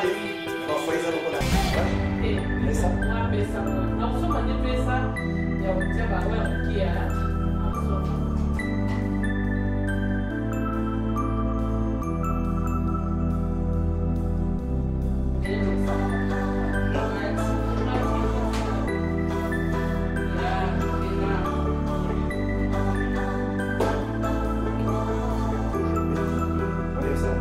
Partie. Bafoyer eza lokola Te, Mesa. mwa mesa oyo. Nakosomba nde mesa ya kotia bango ya mokie ya nakosomba. Oyebisa.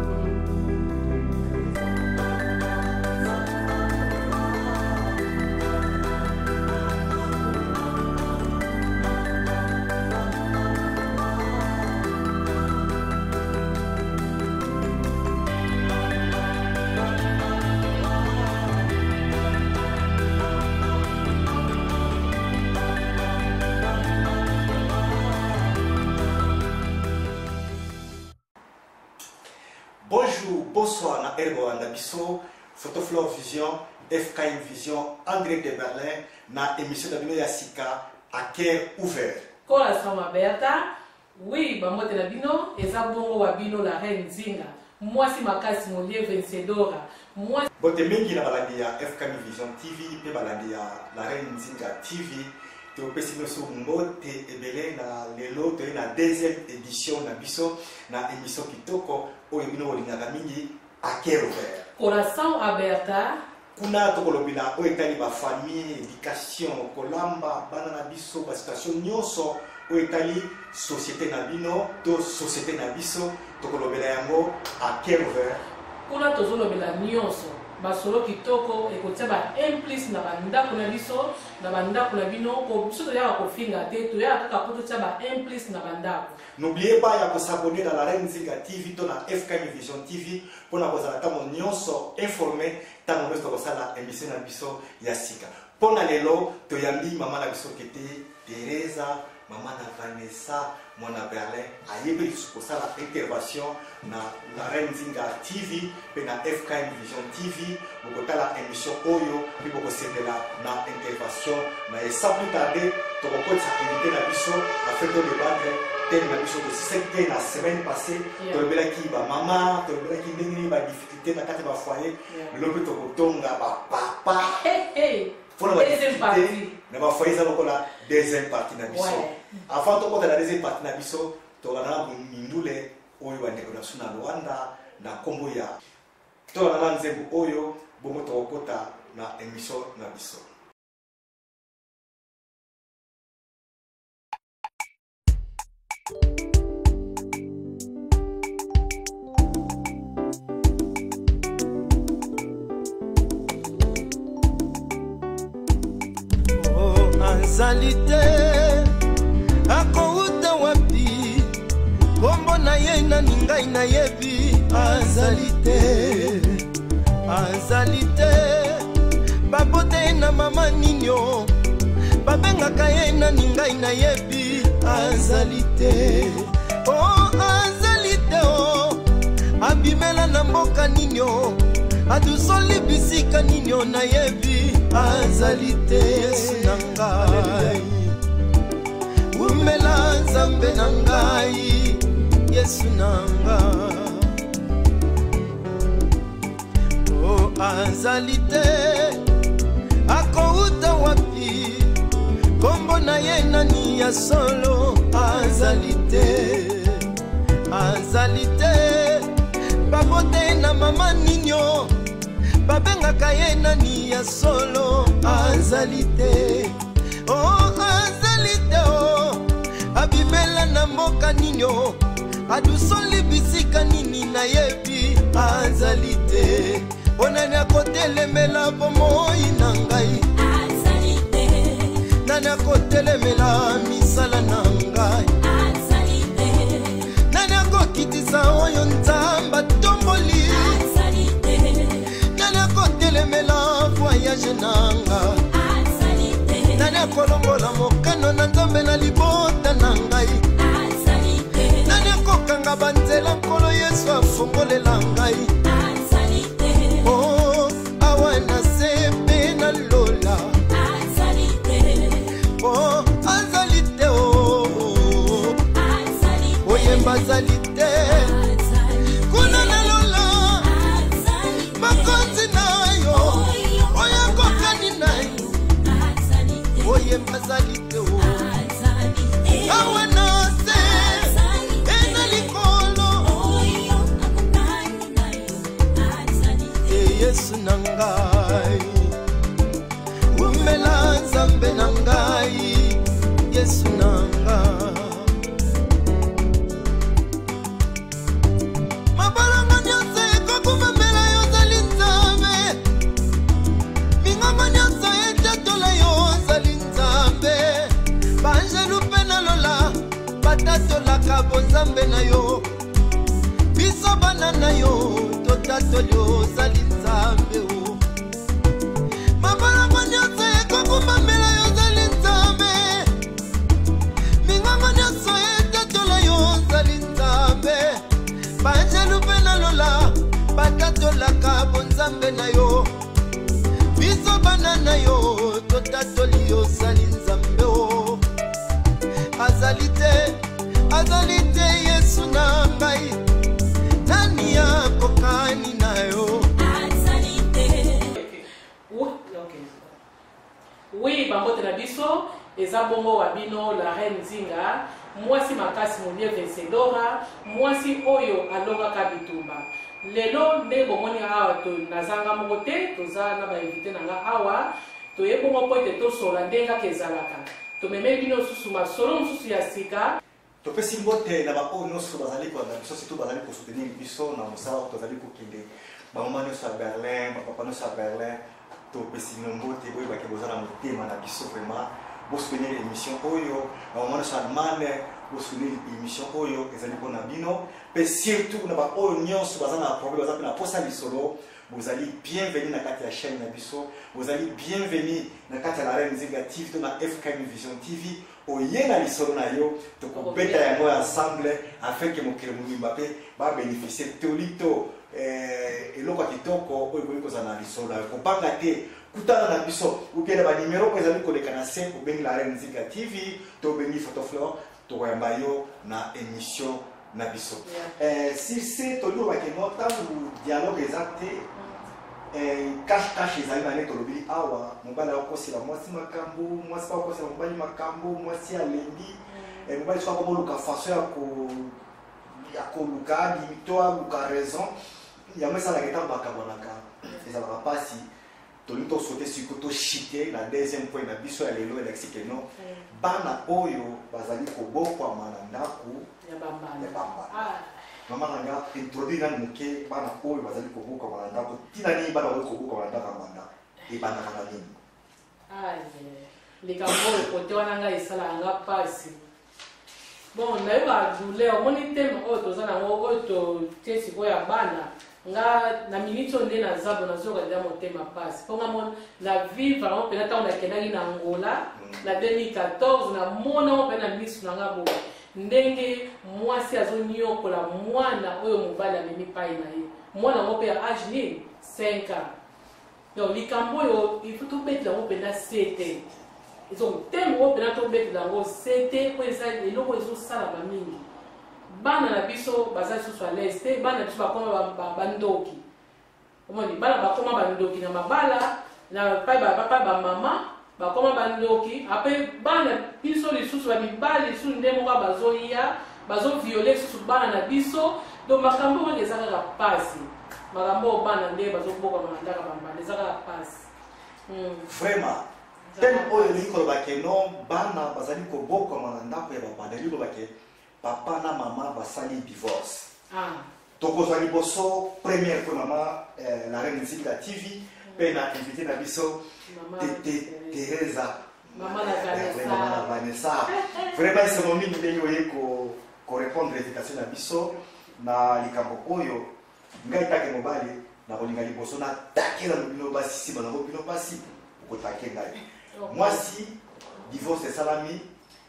Bonjour, bonsoir na Ergo na biso, Photoflore Vision, FKM Vision, en direct de Berlin, na émission na bino ya sika à cœur ouvert. Kola sama Bertha, oui, bambote na bino, eza bongo wa bino la reine Nzinga, mwasi makasi molie vencedora, mwasi Bote mingi na balandi ya FKM Vision TV mpe balandi ya La Reine Nzinga TV, topesi biso mbote ebele na lelo toye na deuxième édition na biso na émission kitoko oyo bino bolingaka mingi à cœur ouvert. Coração Aberta, Kuna tokolobela oyo etali bafamille, éducation, kolamba bana na biso, basituation nyonso oyo etali société na bino to société na biso, tokolobela yango à cœur ouvert. Kuna tozolobela nyonso, basolo kitoko ekotia ba implice na bandako na biso, na bandako na bino, ko biso toyaka kofinga te, toyaka kaka po totia ba implice na bandako. N'oubliez pas ya kosabonner na La Reine Nzinga TV to na FKM Vision TV mpona kozala ntango nyonso informé ntango nyonso tokosala émission na biso ya sika. Mpona lelo toyambi mama na biso kete Teresa, mama na Vanessa, mwana Berlin, ayebi lisusu kosala intervention na La Reine Nzinga TV mpe na FKM Vision TV. Bokotala émission oyo mpe bokosepela na intervention na ye. Sans plus tarder, tokokotisa invité na biso afin todébattre thème na biso tosisaki te na semaine passée. Tolobelaki bamama, tolobelaki ndenge nini badifficulté na kati ya bafoyer. Lelo mpe tokotonga bapapa Hey, hey. mpona Deuxième badifficulté partie. na bafoyer eza lokola deuxième partie na biso. Avant tokota na deuxième partie na biso, tolanda na mindule oyo bandeko na biso na Rwanda na nkombo ya tolanda na nzembo oyo, bongo tokokota na émission na biso. Oh, azali te, akouta wapi? Kombo na ye nani? Ngai nayebi, azali te, azali te. Babota ye na mama ninio, babengaka ye nani? Ngai nayebi, azali te. Oh, azali te, o abimela na mboka ninio, adusoli bisika ninio, nayebi, azali te. Yesu na ngai, umela Nzambe na ngai, Yesu na ngai. O azali te, akouta wapi? Kombo na ye nani ya solo? Azali te, azali te. Babota ye na mama ninio, babengaka ye nani ya solo? Azali te. O azali te, o abimela na mboka ninio, adusoli bisika nini, nayebi, azali te. Mpo nani akotelemela bomoi na ngai? Nani akotelemela misala na ngai? Nani akokitisa oyo Nzambe atomboli? Nani akotelemela voyage na nga? Nani akolongola mokano na Nzambe na libota na ngai? Nani akokanga banzela Nkolo Yesu afongolela ngai? Oh, awa na se mpe na lola. Oh, azali te, o oyemba azali te kuna na lola. Bakonzi na Yesu na ngai, wumela Nzambe na ngai, Yesu na ngai. Mabalongo nyonso ekokumamela yo, ozali Nzambe. Mingongo nyonso etatola yo, ozali Nzambe. Baanjelu mpe na lola batatolaka bonzambe na yo. Biso bana na yo totatoli, ozali Nzambe o. Mabalongo nyonso ekokumamela yo, ozali Nzambe. Mingongo nyonso etatola yo, ozali Nzambe. Baanjelu mpe na lola batatolaka bonzambe na yo. Biso bana na yo totatoli, ozali Nzambe o. Azali te, azali te, Yesu na ngai, nani akokani na yo? Oui, ok. Oui, bambote na biso eza bongo wa bino la reine Nzinga, mwasi makasi, molie vencedora, mwasi oyo alongaka bitumba. Lelo ndenge bomoni awa, to nazanga moko te, toza na bainvité na nga awa. Toye bongo mpo ete tosola ndenge kaka ezalaka. Tomemeli bino lisusu masolo mosusu ya sika. Topesi mbote na baoyo nyonso bazali kolanda biso, surtout bazali kosoutenir biso na mosala oyo tozali kokende. Bamama nyonso ya Berlin, bapapa nyonso ya Berlin, topesi bino mbote. Boyebaki boza na motema na biso. Vraiment, bosoutenir émission oyo. Bamama nyonso ya Allemagne, bosoutenir émission oyo, ezali mpona bino. Mpe surtout na baoyo nyonso baza na problème, baza mpe na posa lisolo, bozali bienvenu na kati ya chaîne na biso, bozali bienvenu na kati ya La Reine Nzinga TV to na FKM Vision TV. Oye na lisolo na yo, tokobeta yango ensemble afin ke mokili mobimba mpe babénéficie toli to eloko ya kitoko oyo ekoki kozala na lisolo na yo. Kobanga te, kutana na biso ou bien na banimero oyo ezali koleka na se. Obengi La Reine Nzinga TV to obengi Photoflore, tokoyamba yo na émission na biso. Sur ce, tolobaki no ntango dialogue eza te, cache cache ezali na nde tolobeli awa. Mobali akokosela mwasi makambo, mwasi mpe akokosela mobali makambo, mwasi alembi, mobali soki akomoluka façon ya koluka abimi to aluka raison, yango esalaka ntango bakabwanaka ezalaka mpasi. Tolingi tosaute siko, toshite na deuxième point na biso ya lelo. Elakisi ke no bana oyo bazali kobokwama na ndako ya bambanda. Ya bambanda. Ah. Mama na nga, introduire nani moke bana oyo bazali kobokwama na ndako. Ntina nini bana bazali kobokwama na ndako ya mbanda? Ebandaka na nini? Aye, likambo oyo kote wana ngai esalaka nga mpasi. Bon, nayeba douleur. Omoni thème oyo toza nango, oyo totie sikoyo ya bana, nga na miniti oyo nde naza bo, nazoyoka deja motema mpasi, mpo nga mo na vivre yango mpena. Ntango nakendaki na Angola na 2014, namona yango mpe na miso na nga boye, ndenge mwasi azoniokola mwana oyo mobali amemi pai na ye, mwana yango mpe ya age nini, 5 ans. Donc likambo oyo, il faut tobetela yango mpenza se te. Donc thème oyo mpenza tobetela yango se te, oyo eza eloko ezosalama mingi. Bana na biso baza lisusu à l'aise te. Bana na biso bakoma bandoki. Omoni, bana bakoma bandoki na mabala na pai, bapapa, bamama bakoma bandoki. Apres bana biso lisusu, bamibali lisusu nde moko bazoya, bazoviole lisusu bana na biso. Donc makambo oyo eza kaka pasi. Makambo oyo bana nde bazobokama na ndaka bambanda, eza kaka pasi. Vraiment, thème oyo elingi koloba ke no bana bazali kobokwama na ndako ya babanda, elingi koloba ke papa na mama basali divorce. Ah. Tokozwa liboso première fois mama La Reine Nzinga TV mpe na invité na biso Mama Teresa. Mama na Vanessa. Mama na Vanessa, vraiment esengo mingi ndenge oye korépondre invitation na biso na likambo oyo. Ngai take mobali, nakolinga liboso natakela bino basi, nsima nango bino basi okotake ngai. Mwasi, divorce esalami,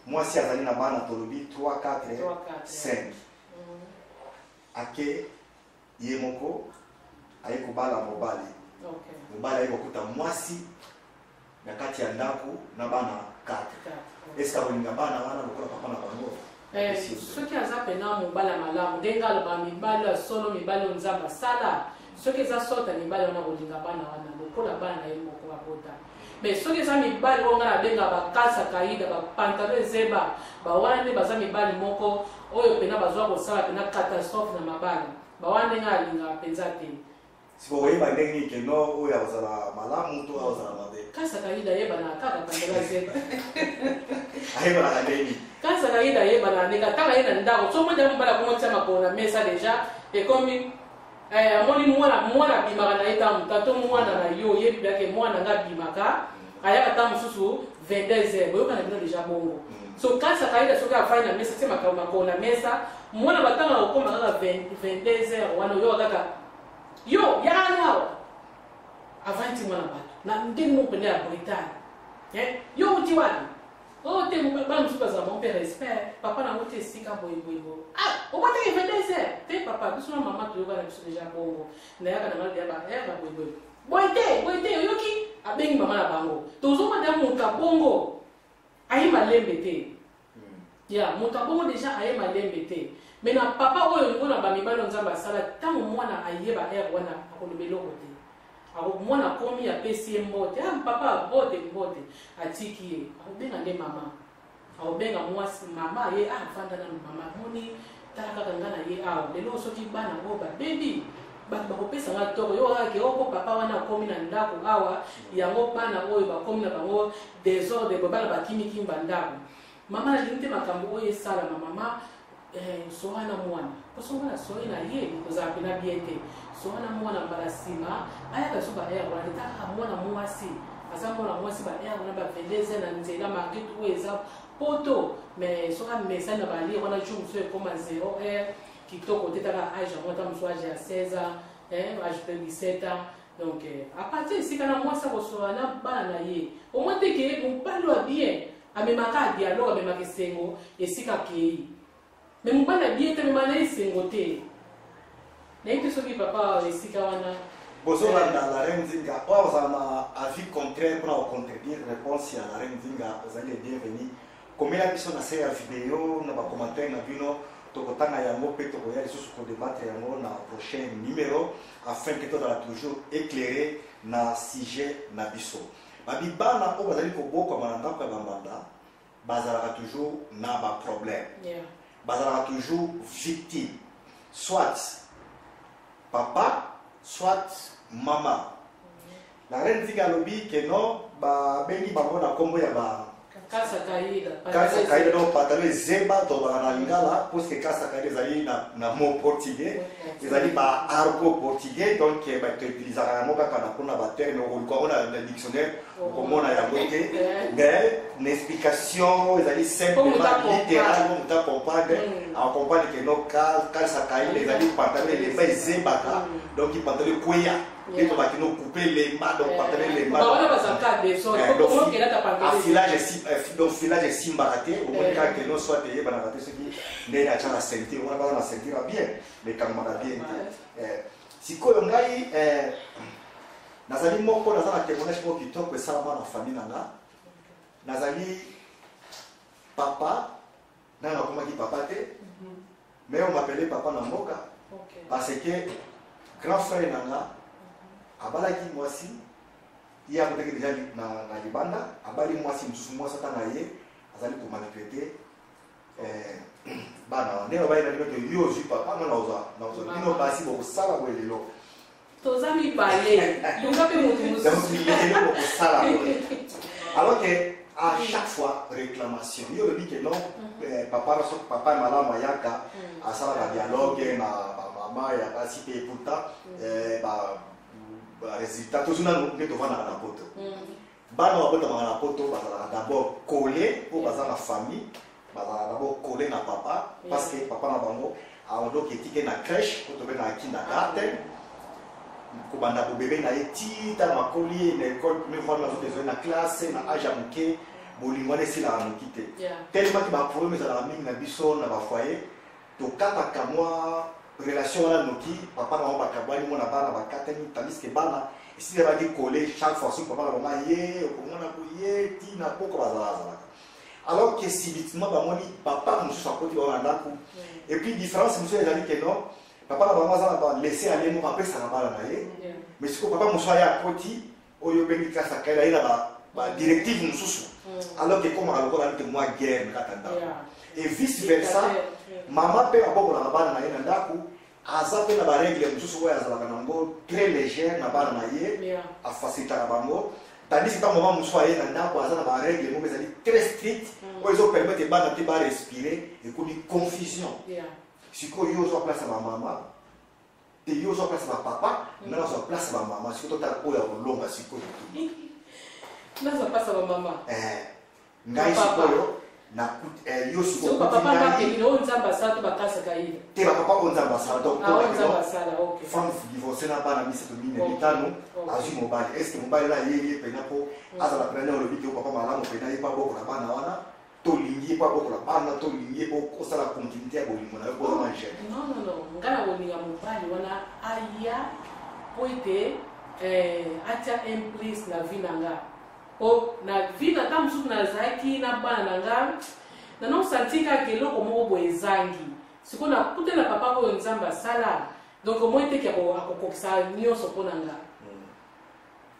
mwasi azali na bana, tolobi 3, 4, 3, 4, 5. Ake ye moko, aye kobala mobali. Mobali aye kokuta mwasi na kati ya ndako na bana 4. Eske akolinga bana wana lokola papa na bango? Soki aza mpena mobali ya malamu, ndenge aloba mibali ya solo, mibali oyo Nzambe asala, soki eza sorte ya mibali wana, kolinga bana wana lokola bana na ye moko babota. Mais soki eza mibali oyo ngai nabengaka bakasa kaida, bapantalon ezeba, bawana nde baza mibali moko oyo mpena bazwa kosala mpena catastrophe na mabala. Bawana nde ngai alingaka mpenza te. Sikoyo okoyeba ndenge nini ke non, oyo akozala malamu to akozala mabe? Kasa Kaida ayebanaka kaka pandela zeba. Ayebanaka ndenge nini? Kasa Kaida ayebanaka ndenge atanga ye na ndako. So mwana mobali akomotia makolo na mesa deja ekomi amoni mwana, mwana abimaka na ye ntango tato mwana na yo oyebi biake mwana nga abimaka ayaka ntango mosusu 22 heures, boyokana bino deja bongo. So Kasa Kaida soki afai na mesa, tie makolo na mesa, mwana batanga kokoma kaka 22 heures wana oyoka kaka yo yaka no awa avanti mwana bato na ndenge moko pene ya Bretagne, yo uti wapi? Oyo te, bana mosusu bazala bango mpe respect. Papa nango te esika boye boye boye, ah, obotaki 22 heures te. Papa, biso na mama toyoka na biso deja bongo, nayaka na ngai deya ba heure ba boye boye boye te, boye te. Oyoki abengi mama na bango, tozomona deya moto abongo aye malembe te. Ya moto abongo deja aye malembe te. Me na papa oyo olingo na bamibali oyo Nzambe asala, ntango mwana ayeba heure wana, akoloba eloko te. Mwana akomi, apesi ye mbote: "Ah papa, mbote, mbote." Atiki ye, akobenga nde mama, akobenga mwasi mama ye: "Ah, vanda nanu mama, moni tala kaka nga na ye awa lelo. Soki bana oyo babebi, bato bakopesa nga toko yo kaka ke oko papa wana akomi na ndako awa, yango bana oyo bakomi na bango désordre boye, bana bakimikimi bandako. Mama, nalingi te makambo oyo esalama. Mama, so wana mwana poso mwana soyi na ye kozala mpena bien te. So wana mwana mbala nsima ayaka so ba heure wana te. Kaka mwana mwasi aza mwana mwasi, ba heure wana ba 22 na nzela, malgré tout oyo eza poto, mais soki amesani na balire wana, jour mosusu ekoma 0 heure, kitoko te. Taka age yango, ata mosusu age ya 16 ans, age pe 17 ans. Donc à partir esika na mwasi akosola na bana na ye, omoi te ke mobali oyo bien amemaka dialogue, amemaka esengo esika akei. Me mobali abie te, amemaka na ye esengo te. Nayebi te soki papa esika wana. Bozolanda la reine Nzinga. Oyo ozala na avis contraire mpona kocontredire réponse ya la reine Nzinga, ozali le bienvenu. Komela biso na se ya video na bacommentaire na bino, tokotanga yango mpe tokoya lisusu kodébattre yango na prochain numéro, afin ke tozala toujours éclairé na sujet na biso. Babi bana oyo bazali kobokwama na ndako ya bambanda bazalaka toujours na baproblème, bazalaka toujours victime, soit papa, soit mama. La reine Nzinga alobi ke non, babengi bango na nkombo ya ba Kasa Kaida. Kasa Kaida, donc pantalon ezemba tolobaka na lingala, puisque kasa kaida ezali na mot portugais, ezali ba argot portugais. Donc bato utilisaka yango kaka na mpona baterme. Okoluka yango na dictionnaire, okomona yango te, mais na explication ezali simplement littéral, mo moto acomprendre, acomprendre ke no, kasa kaida ezali pantalon elemba ezembaka, donc pantalon ekweya nde tobaki no coupe lemba, donc pantalon elemba, donc filage esimbaka te. Omoni kaka ke no, soit eyebanaka te soki ndenge atya na ceinture wana, baza na ceinture ya bien, mais ekangumaka bien te. Sikoyo ngai nazali moko, naza na témoignage moko kitoko esalama na famille na nga. Nazali papa nanga, nakomaki papa te, mais on m'appelait papa na mboka, parce que grand frère na nga abalaki mwasi. Ye akotaki deja na libanda, abali mwasi mosusu. Mwasi ata na ye azali komaltraiter bana wana. Ndenge babali na bino te, yo ozwi papa, nga nazwa bino basi, bokosala boye lelo. Toza mibale, luka mpe motu mosusu. Lelo bokosala boye, alors que à chaque fois réclamation. Yo olobi ke non, papa na soki papa ya malamu ayaka, asalaka dialogue na bamama ya basi mpe. Pourtant barésultat tozwi nanu nde tovandaka na poto. Bana babotamaka na poto bazalaka d'abord collé, mpo baza na famille, bazalaka d'abord collé na papa, parce que papa na bango aondoki etike na crèche po tobengaka kindergarten, kobanda bobebe na ye ti ntango akoli ye na école première fois, nazoki ezali na classe na age ya moke. Bolingo wana esilaka moki te, tellement ke baproblème ezalaka mingi na biso na bafoyer. Tokataka mwa relation wana noki papa na bango bakabwani, mona bana bakatani, tandis que bana esili baki collé chaque fois. Soki papa na bango aye, okomona boye ntina poko bazala azalaka, alors que subitement bamoni papa mosusu akoti bango na ndako. Et puis différence mosusu ezali ke non, papa na bango aza na ba laisser aller moko apesaka bana na ye, mais sikoyo papa mosusu aye akoti, oyo obengi kasa kaila, ye na badirective mosusu, alors que ekomaka lokola nete mwa guerre na kati ya ndako. Et vice versa, mama mpe abokolaka bana na ye na ndako. Aza mpe na barègle mosusu oyo azalaka nango très légère na bana na ye, afacilitaka bango, tandis que ntango mama mosusu aye na ndako, aza na barègle moko ezali très strict oyo ezopermettre bana te barespirer, ekomi confusion. Sikoyo yo ozwa place ya bamama te, yo ozwa place ya bapapa, nga nazwa place ya bamama. Sikoyo totala oyo ya kolonga sikoyo. Nazwa place ya bamama. Ngai sikoyo yo sikoyo papa ngakeli oyo Nzambe asala to bakasaka ye? Te, bapapa oyo Nzambe asala. Donc femme divorcé na bana misato, mine, mitano, azwi mobali. Est ce que mobali wana ayeli ye mpena mpo azala mpena nde olobi te papa malamu mpena ye mpo abokola bana wana, to olingi ye mpo abokola bana, to olingi ye mpo osala continuité ya bolingo na yo mpo ozama jeune? Non, non, non, ngai na kolinga mobali wana aya po ete atia un plus na vie na nga, po na vie na ntango mosusu nazalaki na bana na nga, nanosanti kaka eloko moko boye ezangi. Sikoyo nakute na papa oyo Nzambe asala, donc omoi teki akokokisa nyonso mpo na nga,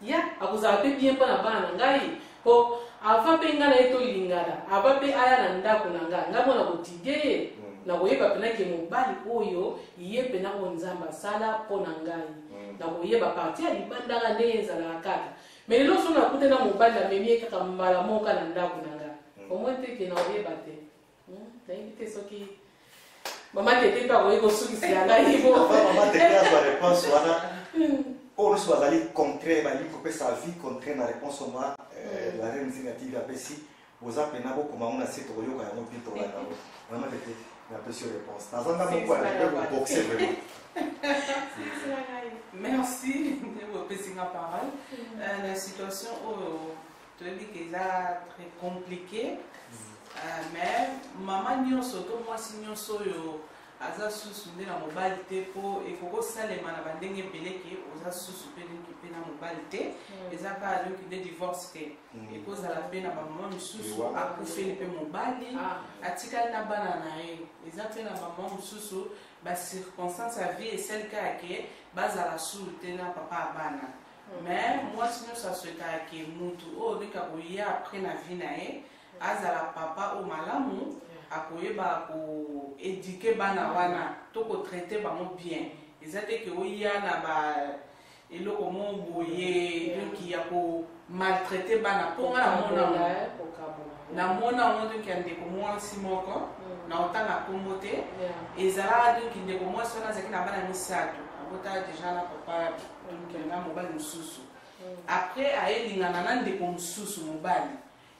ya akozala mpe bien mpo na bana na ngai, mpo ava mpe ngai na ye tolingana, ava mpe aya na ndako na ngai, ngai mona kotide ye, nakoyeba mpena ke mobali oyo ye mpena oyo Nzambe asala mpo na ngai. Nakoyeba parti ya libandaka ndenge ezalaka kaka. Mais lelo so nakute na mobali, namemi ye kaka mbala moko na ndako na ngai, omoi te ke nakoyeba te. Nayebi te soki mama Tete mpe akoki kosukisela ngai. Mama Tete azwa réponse wana. Oyo nyonso bazali contraire, balingi kopesa avis contraire na réponse oma la Reine Nzinga TV apesi, boza mpena bokoma ngo na se, tokoyoka yango bien, tokolanda yango. Mama Tete, napesi yo réponse, naza nga moko ya koboxe vraiment. Merci nde bopesi nga parole. Na situation oyo, toyebi ke eza très compliqué, mais mama nyonso to mwasi nyonso oyo aza susu nde na mobali te, mpo ekoki kosalema na bandenge ebele ke oza susu mpe linki mpe na mobali te, eza kaka linki nde divorce te. Ekozala mpe na bamama misusu akufeli mpe mobali, atikali na bana na ye. Eza mpe na bamama mosusu, bacirconstance ya vie esali kaka ke bazala sulu te na papa ya bana. Mais mwasi nyonso aswetaka ke mutu oyo ndenge akoya après na vie na ye azala papa oyo malamu, akoyeba koéduquer bana wana to kotraiter bango bien. Eza te ke oya na ba eloko moko boye donc ya komaltraiter bana. Mpo nga namona, namona yango donc ya ndeko mwasi moko, na otanga nkombo te, ezalaka donc ndeko mwasi wana azalaki na bana misato, abotaka déjà na papa, donc na mobali mosusu. Après ayelingana na ndeko mosusu mobali,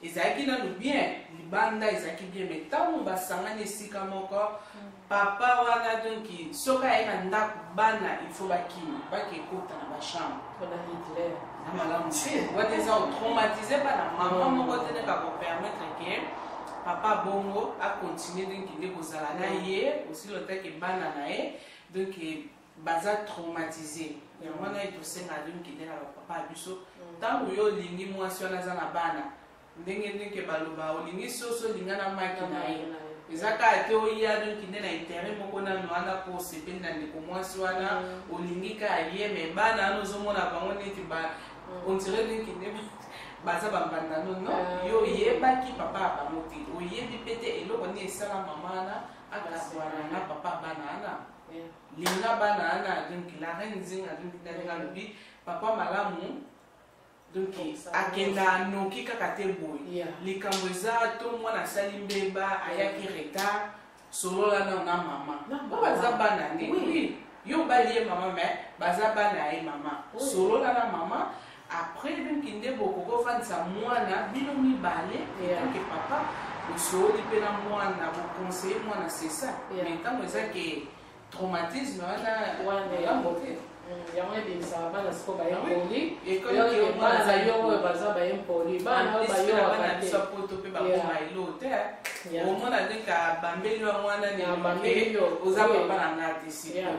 ezalaki nanu bien libanda, ezalaki bien, mais ntango basangani esika moko, papa wana donc soki aye na ndako, bana il faut bakima, bake ekota na bachambre. Na malamu te, wana eza otraumatiser bana. Mama moko te ndenge akopermettre ke papa bongo acontinue donc nde kozala na ye aussi longtemps ke bana na ye donc baza traumatisé. Yango wana ye tosenga donc nde na bapapa ya biso, ntango yo olingi mwasi wana aza na bana, ndenge ndenge baloba, olingi soso, olinga na maki na ye, eza kaka te oya donc nde na intérêt moko nano wana mpo osepeli na ndeko mwasi wana, olingi kaka ye, mais bana wana ozomona bango neti ba on dirait neti nde baza bambanda. No, no, yo oyebaki papa ya bango te, oyebi mpe te eloko nini esala mama wana akabwana na papa bana wana. Linga bana wana. Donc la Reine Nzinga donc ndenge alobi, papa malamu donc akenda noki kaka te boye. Likambo eza to mwana asali mbeba, ayaki retard, solola nao na mama po baza bana nde. Oui, yo obali ye mama, mais baza bana ye mama. Solola na mama après, donc nde bokoki ofandisa mwana bino mibale. Donc papa bosololi mpe na mwana, boconseiller mwana, c'est ça. Mais ntango eza ke traumatisme wana, malamu te. Yango ebimisaka bana sikoyo bayempoli, bana na yo oyo baza bayempoli, bana oyo bayoaka biso poto mpe bakoma elo te. Omona ndenge abambeli wa mwana, nini, oza papa na nga te. Sikoyo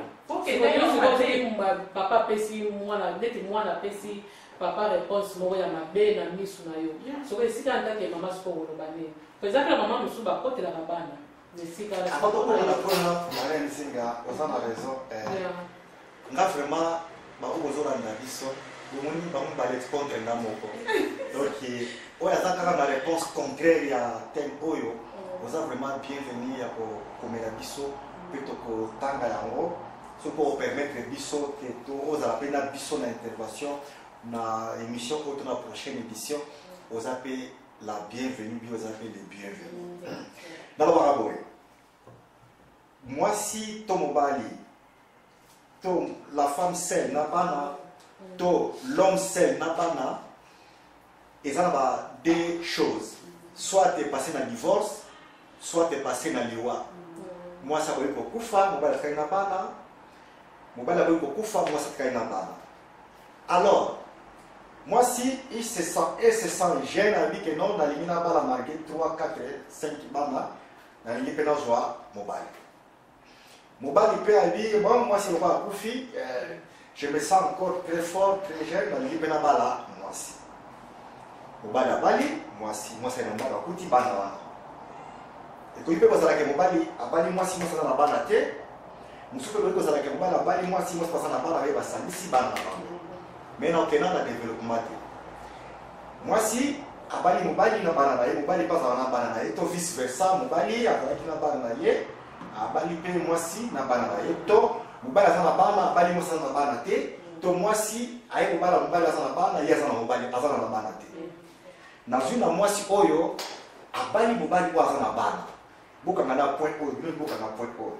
papa apesi mwana, neti mwana apesi papa réponse moko ya mabe na misu na yo, soki esika ntake mama sikoyo koloba nini? Po eza kaka mama mosusu bakotelaka bana na esika. Avant tokoma na mpona Maria Nzinga, oza na raison. Nga vraiment, bango bozolanda biso, bomoni bango mibale contre nga moko. Donc oyo aza kaka na réponse contraire ya thème oyo, oza vraiment bienvenu ya kokomela biso mpe tokotanga yango. Soki opermettre biso te to ozala mpe na biso na intervention na émission oyo to na prochaine édition, oza mpe la bienvenue, bi oza mpe le bienvenu. Nalobaka boye: mwasi to mobali to la femme seule na bana to l'homme seul na bana, eza na ba deux choses: soit epasse na divorce, soit epasse na liwa. Mwasi akoki kokufa, mobali atikali na bana. Mobali akoki kokufa, mwasi atikali na bana. Alors mwasi, il se sent, elle se sent jeune, alobi ke non, nalingi nabala malgré 3, 4, 5 bana, nalingi mpe nazwa mobali. Mobali mpe alobi: bon, mwasi lokola akufi, je me sens encore très fort, très jeune, nalingi mpe nabala mwasi. Mobali abali mwasi, mwasi na ndako, akuti bana wana. Ekoki mpe kozalaka mobali abali mwasi, mwasi aza na bana te. Mosusu mpe ekoki kozalaka mobali abali mwasi, mwasi aza na bana, baye basangisi bana na bango. Mais na okenda na développement te. Mwasi abali mobali na bana na ye, mobali mpe azala na bana na ye, to vice versa, mobali azalaki na bana na ye, abali mpe mwasi na bana na ye, to mobali aza na bana, abali mwasi aza na bana te, to mwasi aye kobala mobali aza na bana, ye aza na mobali aza na bana te. Nazwi na mwasi oyo abali mobali oyo aza na bana. Bokanga na point oyo, bino bokanga point oyo.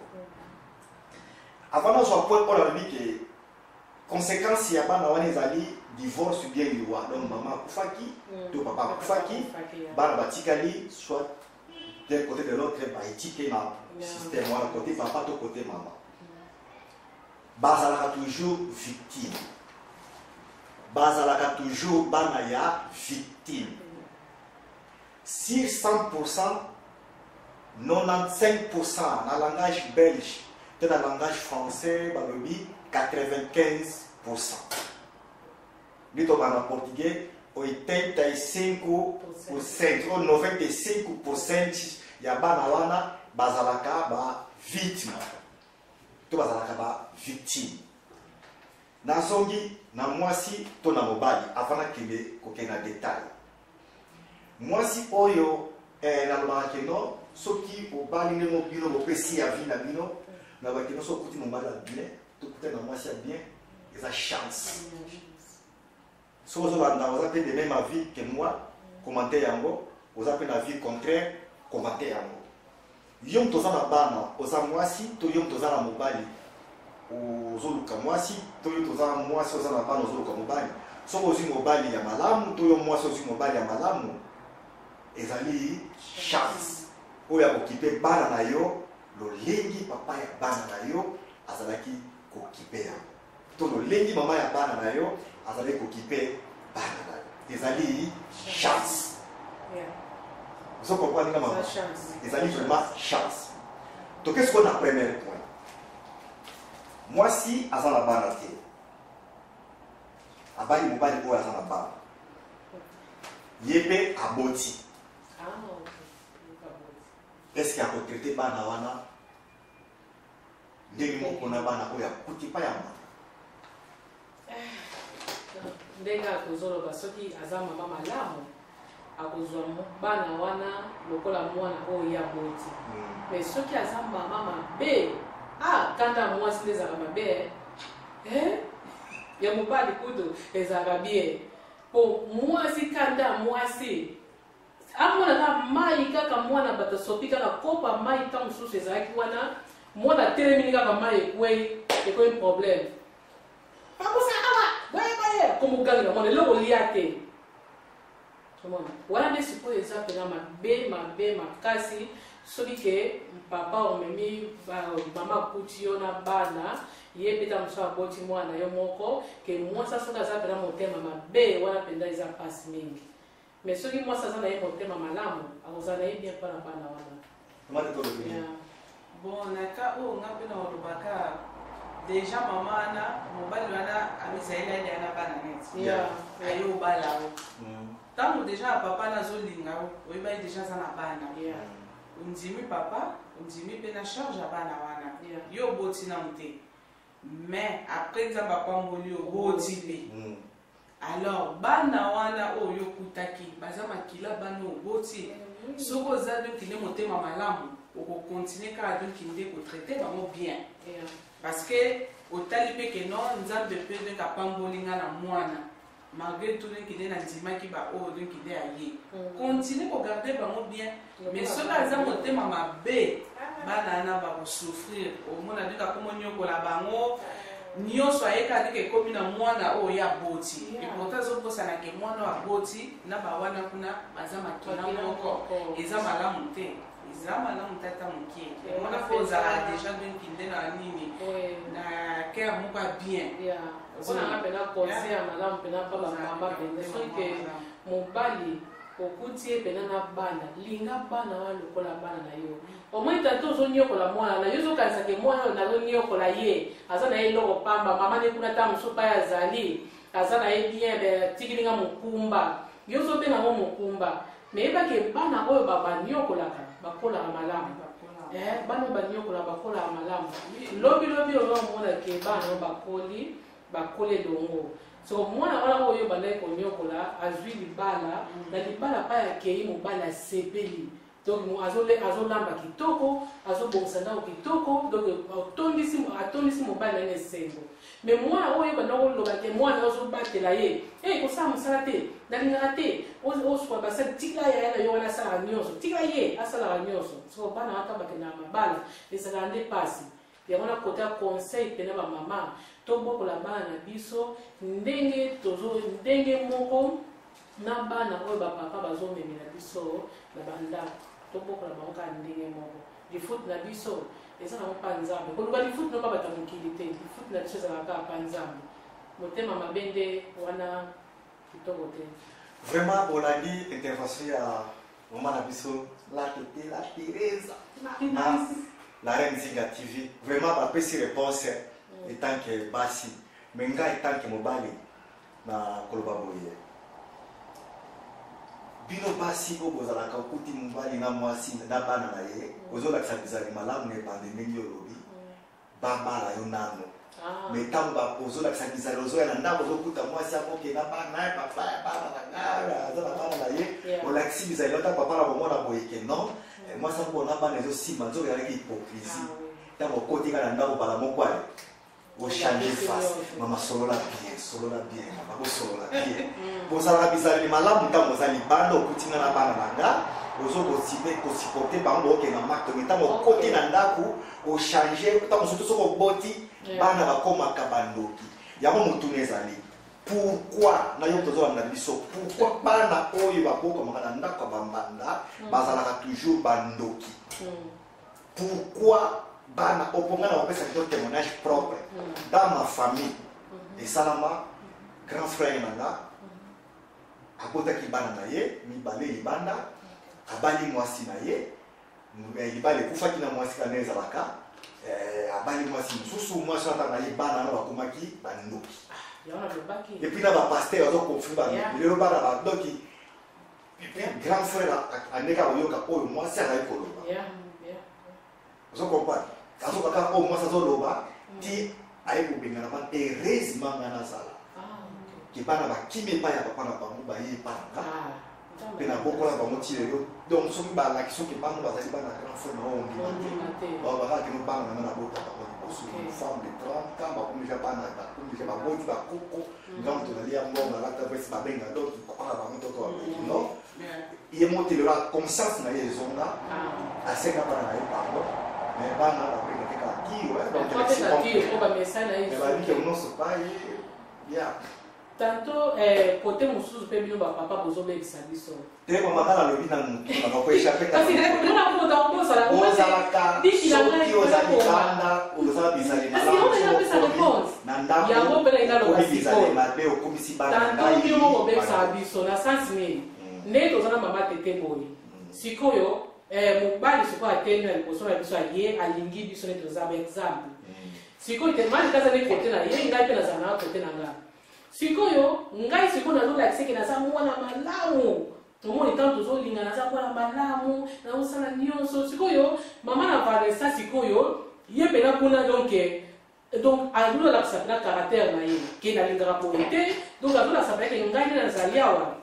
Avant nazwa point oyo, nalobi ke conséquence ya bana wana ezali divorce bien liwa. Donc mama akufaki to papa akufaki, bana batikali soit d'un côté de l'autre, baetike na système wana, côté papa to côté mama, bazalaka toujours victime, bazalaka toujours bana ya victime. Sur 100%, 95% na langage belge to na langage français balobi 95%, nde tobanda na portugais 85% o 95% ya bana wana bazalaka ba victime to bazalaka ba victime. Nazongi na mwasi to na mobali avant nakende kokende na détail. Mwasi oyo, nalobaka ke non, soki obali ndenge bino bopesi ya vie na bino, nalobaka ke non, soki okuti mobali ya bien tokuta na mwasi ya bien, eza chance. Soki ozolanda, oza mpe de même avis que moi, commenter yango. Oza mpe na avis contraire, commenter yango. Yo moto oza na bana, oza mwasi, to yo moto oza na mobali, ozoluka mwasi, to yo toza mwasi, oza na bana, ozoluka mobali, soki ozwi mobali ya malamu, to yo mwasi ozwi mobali ya malamu, ezali chance oyo akokipe bana na yo lolengi papa ya bana na yo azalaki kokipe yango, to lolengi mama ya bana na yo azalaki kokipe bana na yo. Ezali chance. Ozo comprendre nga, mama? Ezali vraiment chance. Toke sikoyo na premier point. Mwasi aza na bana te, abali mobali oyo aza na bana, ye mpe aboti. Est-ce akotraite bana wana ndenge moko na bana oyo akuti pa ya mama? Ndenge akozoloba, soki aza mama malamu, akozwa bana wana lokola mwana oyo ye aboti. Mais soki aza mama mabe, ah, kanda ya mwasi nde ezalaka mabe, eh? Ya mobali kutu ezalaka bien, po mwasi, kanda ya mwasi, amona kaka mai, kaka mwana bato asopi kaka kopa mai, ntango mosusu ezalaki wana, mwana atelemini kaka, mai ekwei, ekoyi problème, bakosa awa boye komogangela mwana eloko lia te. Omona wana nde sikoyo eza mpena mabe, mabe makasi. Soki ke papa omemi, mama akuti yo na bana, ye mpe ta mosusu aboti mwana yo moko, ke mwasi soki aza mpena motema mabe, wana mpenza eza mpasi mingi. Mais soki mwasi aza na ye motema malamu, akozala na ye bien mpona bana wana. Mama, tolobi. Bon, na ka oyo nga mpe na olobaka déjà, mama wana, mobali wana amizaleli alia na bana neti aye obala o. Ntango déjà papa na azolinga yo, oyebaki déjà aza na bana, ondimi papa, ondimi mpe na charge ya bana wana. Yo oboti nanu te, mais après Nzambe apamboli yo, oboti mpe. Alors bana wana oyo okutaki baza makila, bana oyo oboti, soki oza donc nde motema malamu. Okocontinue kaka donc nde kotraite bango bien, parce que otali mpe ke non, Nzambe mpe donc apamboli nga na mwana malgré tout. Donc nde nandimaki baoyo, donc nde aye continue kogarde bango bien. Mais soki aza motema mabe, bana wana bakosouffrir. Omona donc akoma nyokola bango nyonso, ayeka ndenge ekomi na mwana oyo ye aboti. Et pourtant azobosana ke mwana oyo aboti na bawana kuna baza makila moko. Eza malamu te, eza malamu te ata mokie. Mwana fo ozala déjà donc nde na nini, na cœur moko ya bien. Mpona mpena conseil ya malamu mpena mpa bamama mpenza, soki mobali okuti ye mpena na bana, linga bana wana lokola bana na yo. Omoi tata ozoniokola mwana na yo, ozokanisaka mwana oyo nazoniokola ye aza na ye eloko pamba. Mama ne kuna ta mosusu pai azali, aza na ye bien, atikili nga mokumba. Yo ozobenga ngo mokumba, me yebaki bana oyo baniokolaka bakolaka malamu. Bana oyo baniokolaka bakolaka malamu. Lobilobi oyo omonake bana oyo bakoli, bakoli elongo. So mwana wana oyo bandaki koniokola azwi libala, na libala pai akei, mobali asepeli. Donc azolamba kitoko, azobongisa ndako kitoko, donc atondisi mobali na ye na esengo. Mais mwana oyo banda koloba ke mwana azobatela ye, e kosala mosala te, nalingaka te oswa basali, tika yaya na yo wana asalaka nyonso, tika ye asalaka nyonso. So bana wana bakendaka mabala, ezalaka nde pasi. Yango na kota conseil mpena bamama, tobokola bana na biso ndenge tozo ndenge moko na bana oyo bapapa bazomemela biso na bandako. Tobokola bango kaka ndenge moko. Lifuti na biso eza nango mpa Nzambe. Koluka lifuti no mpa bato ya mokili te. Lifuti na biso ezalaka kaka mpa Nzambe. Motema mabe nde wana kitoko te. Vraiment, olandi intervention ya mama na biso la tete la Teresa na la Reine Zinga TV. Vraiment bapesi réponse etant que basi, mais ngai etant que mobali na koloba boye: bino basi oyo bozalaka, okuti mobali na mwasi na bana na ye, ozolakisa bizali malamu na ebande ndenge olobi, babala yo nano. Mais ntango ozolakisa bizali, ozoya na ndako, ozokuta mwasi akoke na bana ya papa ya bana na ngai, aza na bana na ye. Olakisi bizali ata papa na komona boye ke non, mwasi akoko na bana, ezosimba. Nzoka ezalaki hypocrisie. Ntango okoti kaka na ndako, bala moko ale ochange face. Mama, solola bien, solola bien. Mama, bosolola bien. Bozalaka bizaleli malamu ntango oza libanda, okuti nga na bana na nga, ozo kosupporte bango, okenda maktonge. Ntango okoti na ndako, ochange. Ntango surtout soki oboti, bana bakomaka bandoki. Yango motuna ezali: pourquoi na yo tozolanda biso, pourquoi bana oyo babokamaka na ndako ya bambanda bazalaka toujours bandoki? Pourquoi bana oponga na kopesa bino témoignage propre dans ma famille? Esalama, grand frère na nga abotaki bana na ye mibale libanda, abali mwasi na ye. Libala ekufaki na mwasi kana ezalaka. Abali mwasi mosusu, mwasi wana na ye bana wana bakomaki bandoki. Et puis na bapasteur bazoconfirme bandoki. Lelo bana bandoki. Grand frère andeka koyoka oyo mwasi azali koloba, ozo comprendre, azoka kaka oyo mwasi azoloba ti aye kobengana bana. Heureusement nga nazala ke bana bakimi epai ya papa na bango, baye epai na nga mpe nabokola bango ti lelo. Donc soki balaki, soki bango bazali bana grand frère na oyo, ondima te. Bakaka kino bana na nga nabota bango liboso, femme de 30 ans, bakomi deja bana, bakomi deja baboti bakoko. Nga moto nalia mbongo, alata veste, babenga donc papa na bango toto babeki. Non, ye mo te. Lelo conscience na ye ezonga, asenga bana na ye pardon, mais bana babenga te kaka kio. Donc nyonso pa ye ya. Tantôt côté mosusu mpe bino bapapa bozobebisa biso. Te, mama, nga nalobi na motu na bakoéchappe. Ozalaka soki oza libanda, ozala bizali malamu, na ndako okomi bizali mabe, okomisi bana. Tantôt bino moko bobebisaka biso na sens nini? Ndenge toza na mama tete boye sikoyo, mobali sikoyo atelemi na liboso na biso, aye alingi biso nde toza ba exemple. Sikoyo te mali aza nde kote na ye, ngai mpe nazala na kote na ngai. Sikoyo ngai sikoyo nazolakisa eke naza mwana malamu. Tomoni ntango tozolinga, naza mwana malamu, nazosala nyonso. Sikoyo mama na Vanessa sikoyo ye mpena kuna, donc azolakisa mpena caractère na ye ke nalingaka boye te. Donc azolakisa mpena ke ngai nde nazali awa.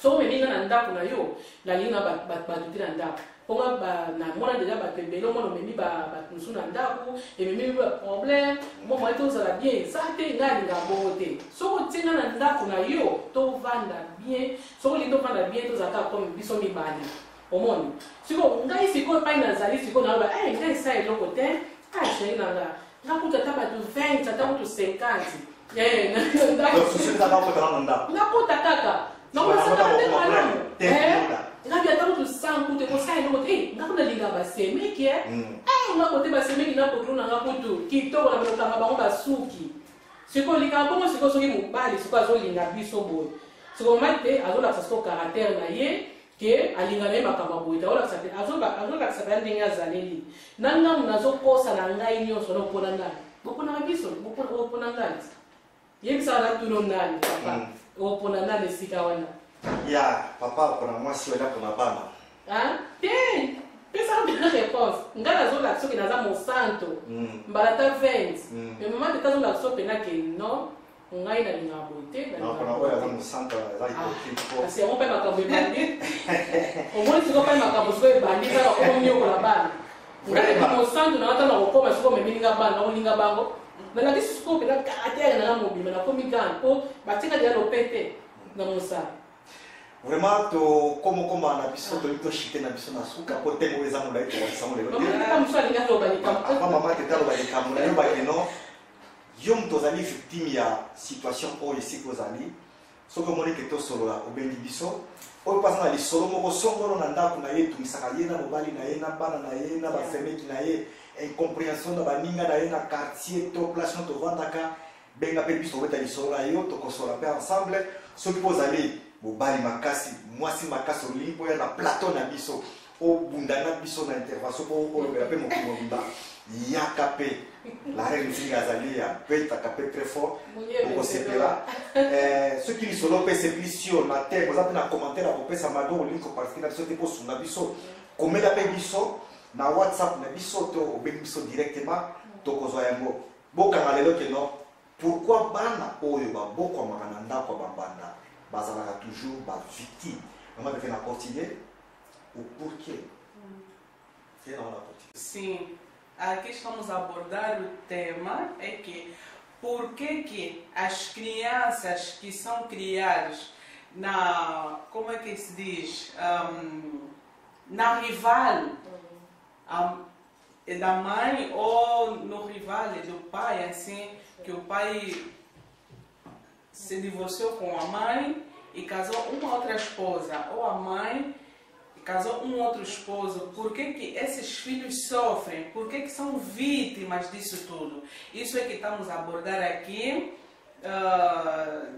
Soki omemi nga na ndako na yo, nalingi nga bato te na ndako. Po nga namona deja bato ebele, omona omemi bato mosusu na ndako, ememi ba problème, mwa moyen tozala bien eza te, nga nalingaka bongo te. Soki otie nga na ndako na yo, tovanda bien, soki olingi tovanda bien, tozala kaka comme biso mibale. Omoni? Sikoyo ngai sikoyo epai nazali sikoyo naloba, eh ngai esa eloko te, ah chérie na nga, nga kutu ata bato 20, ata kutu 50. Eh, nakota kaka nakolasaka nde malamu ngabi ata kutu 100 kutu ekosala eloko te. Nga kuna nalinga basemeki, nga kote basemeki na bokilo na nga kutu kitoko na kokanga bango basuki. Sikoyo olingaka bongo. Sikoyo soki mobali sikoyo azolinga biso boye, sikoyo mama te azolakisa sikoyo caractère na ye ke alinga na ye makambo ya boye te. Azolakisa te, azolakisa mpenza ndenge azaleli na ngambo. Nazokosa na ngai nyonso na opona nani? Boponaka biso, opona ngai, yebisaka na tuno nani papa, opona nani esika wana? Ya papa opona mwasi oyo pona bana. Te, pesaka mpena réponse. Ngai nazolakisa soki naza mosanto mbala ta 20, mais mama tete azolakisa so mpena ke non, ngai nalingaka boye te. Kasi yango mpe makambo ebandi. Omoni sikoyo mpe makambo sikoyo ebandi kaka omoniokola bana. Ngai epi mosantu na ata na kokoma sikoyo omemelinga bana, nakolinga bango, nalakisi sikoyo mpena caractère nanga mobima. Nakomi gane mpo batika deja lopete na mosala. Vraiment, tokomokoma na biso, tolingi toshite na biso na suka po ntembo oyo eza molai, tokokisa lelo te. Avant mama tete aloba likambo na yo, bakeno yo moto ozali victime ya situation oyo, esika ozali, soki omoni ke tosolola, obengi biso. Oyo mpo aza na lisolo moko songolo na ndako na ye, etungisaka ye na mobali na ye, na bana na ye, na basemeki na ye, incompréhension na baninga na ye na quartier to place no tovandaka, benga mpe biso, kobeta lisolo na yo, tokosola mpe ensemble. Soki mpo ozali mobali makasi, mwasi makasi, olingi mpo ya na plateau na biso, obunda na biso na intervention mpo olobela mpe mokili mobimba, yaka mpe. La reine Nzinga azali, abetaka mpe très fort, okosepela. Soki lisolo mpe esepelisi yo na thème, oza mpe na commentaire ya kopesa, malgré olingi koparticiper na biso te, mpo osunga biso, komela mpe biso na WhatsApp na biso to obengi biso directement, tokozwa yango. Bokanga lelo ke non, pourquoi bana oyo babokwamaka na ndako ya bambanda bazalaka toujours bavictime? Mama tete na portugais, o porquê te na wana portugais. Sim, aqui estamos a abordar o tema é que por que que as crianças que são criadas na, como é que se diz, na rival da mãe ou no rival do pai, assim, que o pai se divorciou com a mãe e casou uma outra esposa, ou a mãe casou um outro esposo, por que que esses filhos sofrem? Por que que são vítimas disso tudo? Isso é que estamos a abordar aqui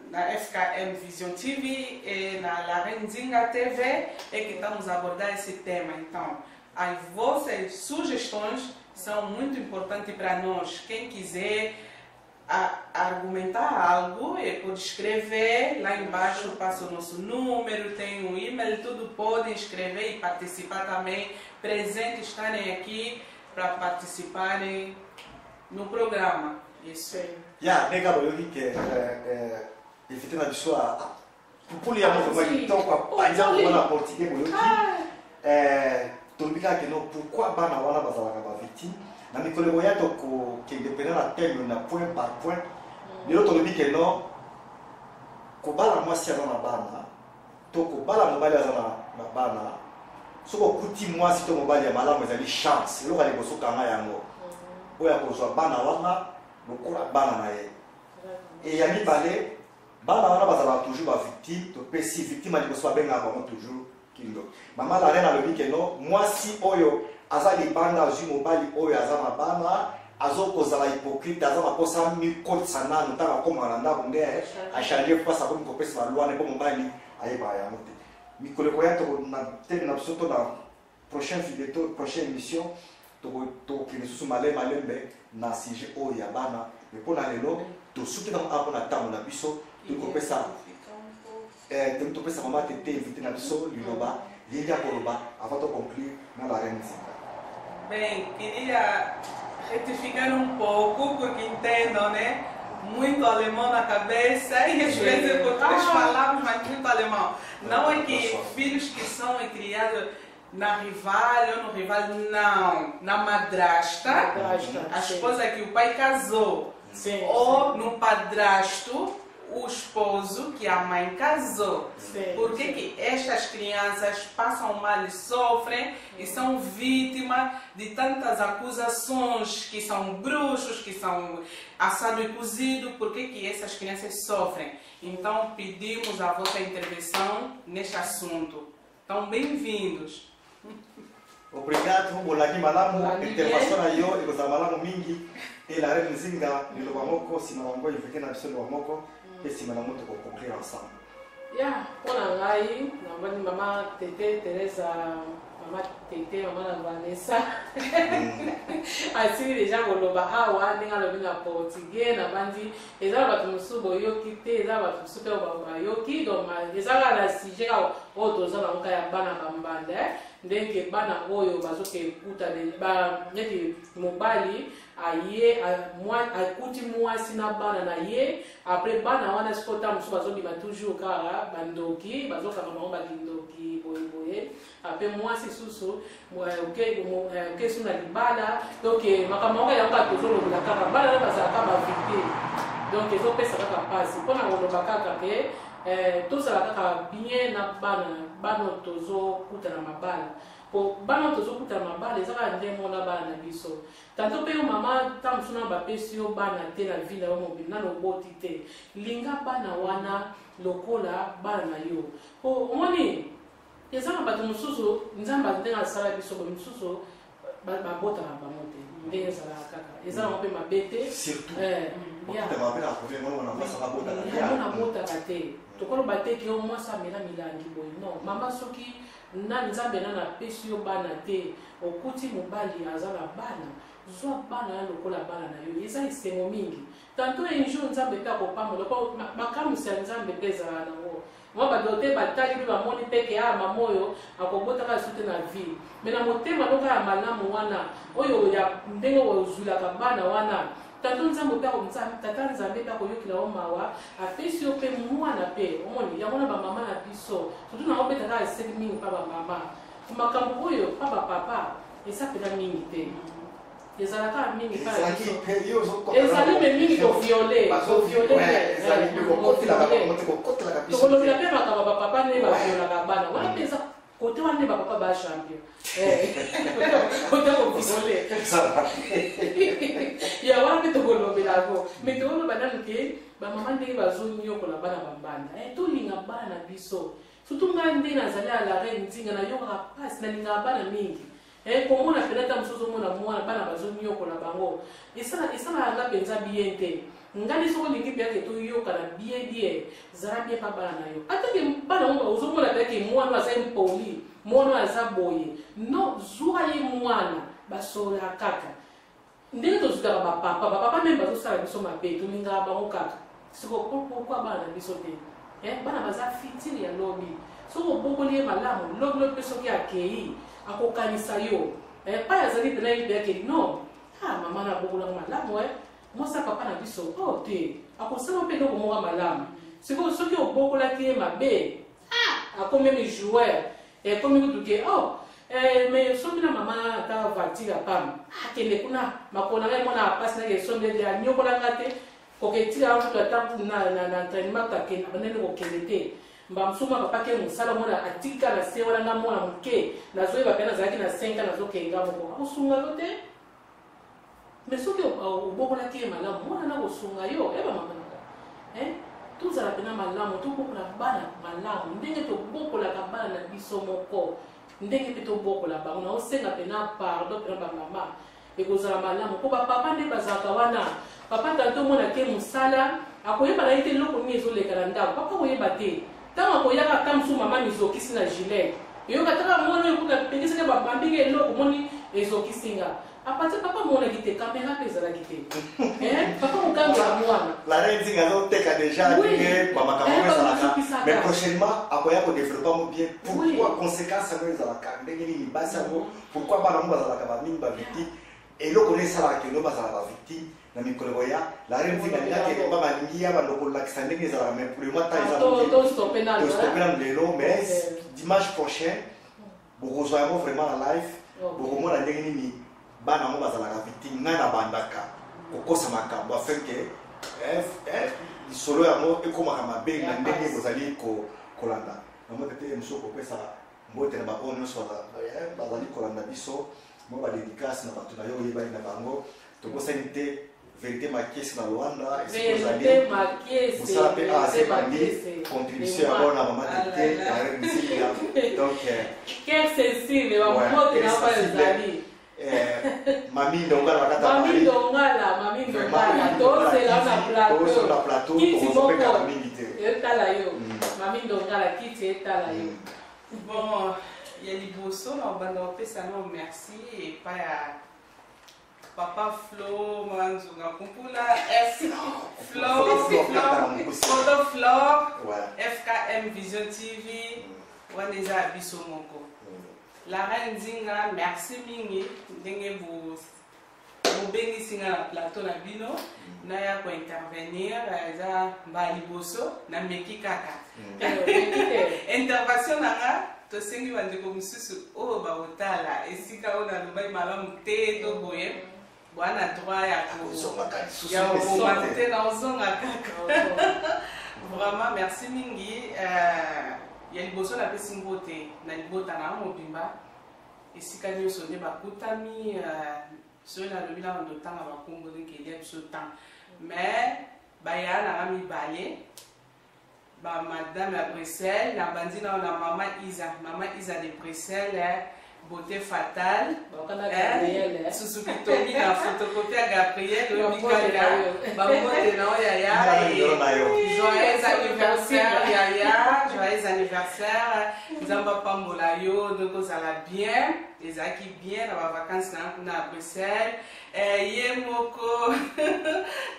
na FKM Vision TV e na La Nzinga TV, é que estamos a abordar esse tema. Então, as vossas sugestões são muito importantes para nós. Quem quiser a argumentar algo, pode escrever lá embaixo, passa o nosso número, tem um e-mail, tudo, podem escrever e participar também, presente, estarem aqui para participarem no programa. Isso. Ya ndenge boyoki ke invité na biso pupuli yango vraiment kitoko, apanzi yango na portugais. Boyoki, tolobi kaka ke non, pourquoi bana wana bazalaka bavictime. Na mikolo ekoya tokokende mpena na thème na point par point. Lelo tolobi ke non, kobala mwasi aza na bana to kobala mobali aza na bana, soki okuti mwasi to mobali ya malamu, ezali chance. Eloko ya liboso, kanga yango, oyo akozwa bana wana lokola bana na ye. E ya mibale, bana wana bazalaka toujours bavictime. Topesi victime ya liboso, babengaka bango toujours kindoki. Mama la reine alobi ke non, mwasi oyo aza libanda, azwi mobali oyo aza na bana, azokozala hypocrite, aza na posa mikotisa nanu. Ntango akomaka na ndako nde achange place, akomi kopesa balwane mpo mobali ayebaka yango te. Mikolo ekoya, na thème na biso to na prochaine video to prochaine émission, tokokende lisusu malembe malembe na sujet oyo ya bana. Mais mpo na lelo, tosuki nango awa mpo na ntango na biso. Toki kopesa, toki topesa mama tete, invité na biso, liloba ye nde akoloba avant to conclure na la reine Nzinga. Bem, queria retificar um pouco, porque entendam, né? Muito alemão na cabeça e às vezes eu português falamos, mas muito alemão. Não é que filhos que são criados na rival ou no rival, não. Na madrasta, Madrasta, a sim. esposa que o pai casou. Sim, Ou no padrasto, o esposo que a mãe casou. Sim, Por que sim. que estas crianças passam mal e sofrem e são vítimas de tantas acusações que são bruxos, que são assado e cozido? Por que que essas crianças sofrem? Então pedimos a vossa intervenção neste assunto. Então, bem-vindos. Obrigado, bolandi malamu. Bolandi Intervention na yo ekozala malamu mingi. E la reine Nzinga, liloba moko nsima na yango, invité na biso liloba moko, mpe nsima na yango tokoconclure ensemble. Ya, mpo na ngai namoni mama Tete Teresa, mama Tete, mama na Vanessa asili deja koloba awa ndenge alobi na portugais. Nabandi eza na bato mosusu boyoki te, eza na bato mosusu mpe bayoki. Donc eza kaka na sujet kaka oyo toza nango kaka ya bana bambanda, ndenge bana oyo bazoke ekuta neti mobali aye akuti mwasi na bana na ye. Après bana wana sikoyo, ta mosusu bazobima toujours kaka bandoki, bazokanga bango bakindoki boyeboye. Après mwasi susu oke su na libala. Donc makambo yango, yango kaka tozolobela kaka bana na bazalaka bavictime. Donc ezopesa kaka mpasi mpona koloba kaka ke tozala kaka bien na bana, bana oyo tozokuta na mabala. Po bana oyo tozokuta na mabala eza kaka nde mona bana na biso. Tanto mpe yo mama, ta mosusu na bapesi yo bana te na vie na yo mobili, nano oboti te, linga bana wana lokola bana na yo. Po omoni eza na bato mosusu, Nzambe ndenge asala biso boye, mosusu babotaka bango te, ndenge ezalaka kaka, eza nango mpe mabe te. Surtout Eh, ya. bakutaka mpe na problème wana, mwana mwasi akabotaka te. Yango nabotaka te, tokoloba te ke yo mwasi amela milangi boye. Non, mama, soki na Nzambe nano apesi yo bana te, okuti mobali aza na bana, zwa bana ya lokola bana na yo, eza esengo mingi. Tanto un jour Nzambe mpe akopambola, po makamwisi ya Nzambe mpe ezalaka nango. Mwa bato te batali mpe bamoni mpe ke a mama oyo akobotaka lisusu te na vie, mais na motema loka ya malamu wana oyo ya ndenge ozwilaka bana wana, tata Nzambe mpe tata Nzambe mpe akoyokela yo mawa, apesi yo mpe mwana. Mpe omoni yango na bamama na biso, surtout nango obetaka eseli mingi mpa bamama. Makambo oyo mpa bapapa eza mpena mingi te, ezalaka mingi mpa na Ezalaki biso. mpe yo ozokota. Ezali me mingi kovioler, kovioler. Ezali mpe kokotelaka bango te, kokotelaka biso Tokolobela te. mpe makambo ya bapapa nde baviolaka bana wana mpe, eza kote wana nde bapapa bachampion kote kovioler ya wana mpe tokolobela yango. Mais tokoloba nanu ke bamama ndenge bazonyokola bana bambanda. Tolinga bana na biso. Surtout ngai nde nazali ya la reine Nzinga, nayokaka mpasi, nalingaka bana mingi. Komona mpena ata mosusu ozomona mwana, bana bazonyokola bango, esalaka nga mpenza bien te. Ngai nde soki olingi mpenza ke toyokana bien bien, zala bien mpa bana na yo. Atake bana ngo ozomona mpenza ke mwana oyo aza impoli, mwana oyo aza boye, non, zwa ye mwana, basololaka kaka ndenge tozwikaka bapapa. Bapapa même bazosala biso mabe, tolingaka bango kaka. Siko pourquoi bana na biso te? Bana baza futur ya lobi. Soki obokoli ye malamu, lobi lobi mpe soki akei, akokanisa yo. Pai azali mpena ye mpe akei, non, ah, mama na abokolanga malamu, mwasi ya papa na biso oyo te, akosala mpe eloko moko ya malamu. Sikoyo soki obokolaki ye mabe, ah, akomi même joueur, ekomi kutu ke oh, mais soki na mama ata voiture ya pamba, akende kuna, makolo na ngai mona apasi nake esombi, anyokolanga te, koketika kutu ata na entraînement akende, abandani kokende te. Mba mosusu mwa papa ke mosala, mona atika na se wana, nga mwana moke nazoyeba mpe nazalaki na 5 ans, nazokenga moko, akosunga yo te. Mais soki obokolaki ye malamu, mwana na kosunga yo. Eba mama nanga, tozala mpena malamu, tobokola bana malamu ndenge tobokolaka bana na biso moko, ndenge mpe tobokola bango. Naosenga mpena pardon mpena bamama, ekozala malamu mpo bapapa nde bazalaka wana. Papa tante omona ke mosala, akoyeba na ye te eloko nini ezoleka na ndako. Papa akoyeba te. Ntango akoyaka, ata mosusu mama mizokisi na gilet, eyoka taka mwana oyo kuna pelisaka babambinga eloko, moni ezokisi nga apati. Papa amonaki te, kamera mpe ezalaki te. Papa kokangela mwana. La reine Nzinga azoteka déjà ndenge bamakambo yango ezalaka. Bazokisaka. Mais prochainement akoya kodévelopper yango bien, pourquoi conséquence yango ezalaka ndenge nini, basi yango, pourquoi bana yango bazalaka bamingi bavictime. Eloko nini esalaka que bazala ba victime na mikolo ekoya? La reine Nzinga alingaki elemba balingi ya bando kolakisa ndenge ezalaka, mais pour le moment temps eza moke. Tostope nano. Tostope nano lelo, mais dimanche prochain bokozwa yango vraiment na live. Bokomona ndenge nini bana yango bazalaka victime. Ngai nabandaka kokosa makambo afin que lisolo yango ekomaka mabe na ndenge bozali kolanda yango. Tete mosusu kopesa mbote na baoyo nyonso bazali kolanda biso, mwa badédicace na bato na yo oyebani na bango. Tobosani te Vérité Makiese na Luanda, esika ozali. Vérité Makiese. Mosala mpe Vérité azebandi Makiese. contribution yango na mama Tete na Reine Nzinga, donc Cœur sensible, bambote na oyo ezali. Mami Ndongala na kati ya Mami Paris. Ndongala, Mami Ndongala, tozela na tozela plateau. Plateau. Kiti tokozopekana moko mingi te. Etala yo, Mami Ndongala, kiti etala yo. Bon, ya liboso na obanda kopesa no merci epai ya papa Flo Manzunga Kumpula F Flo. Flo, kaka mokusi. Foto Flor. FKM Vision TV wana eza ya biso moko. La reine Nzinga, merci mingi ndenge bobengisi nga na plateau na bino naya kointervenir. Eza mbala liboso, nameki kaka intervention na nga. Tosengi bandeko mosusu oyo bakotala esika oyo nalobaki malamu te to boye, bwana droit ya kozongaka lisusu. Ya kokoma te. Te, na ozonga kaka. Vraiment merci mingi. Ya liboso napesi mbote na libota na mobimba esika nyonso nde bakutami. Soki nalobi na bando ntanga bakombo, ndenge elia biso temps, mais baya nanga mibale, bamadame ya Bruxelles. Nabandi nao na mama Isa, mama Isa de Bruxelles, beauté fatale. Bakana Gabriel, eh. Susu kitomi na photocopie ya Gabriel oyebi. Bambote na Kaka yo. bambote na oyo yaya. Nzambe likolo na yo. Joyeux anniversaire yaya, joyeux anniversaire, Nzambe apambola yo. Donc ozala bien, ezalaki bien na bavacance na kuna ya Bruxelles. Ye moko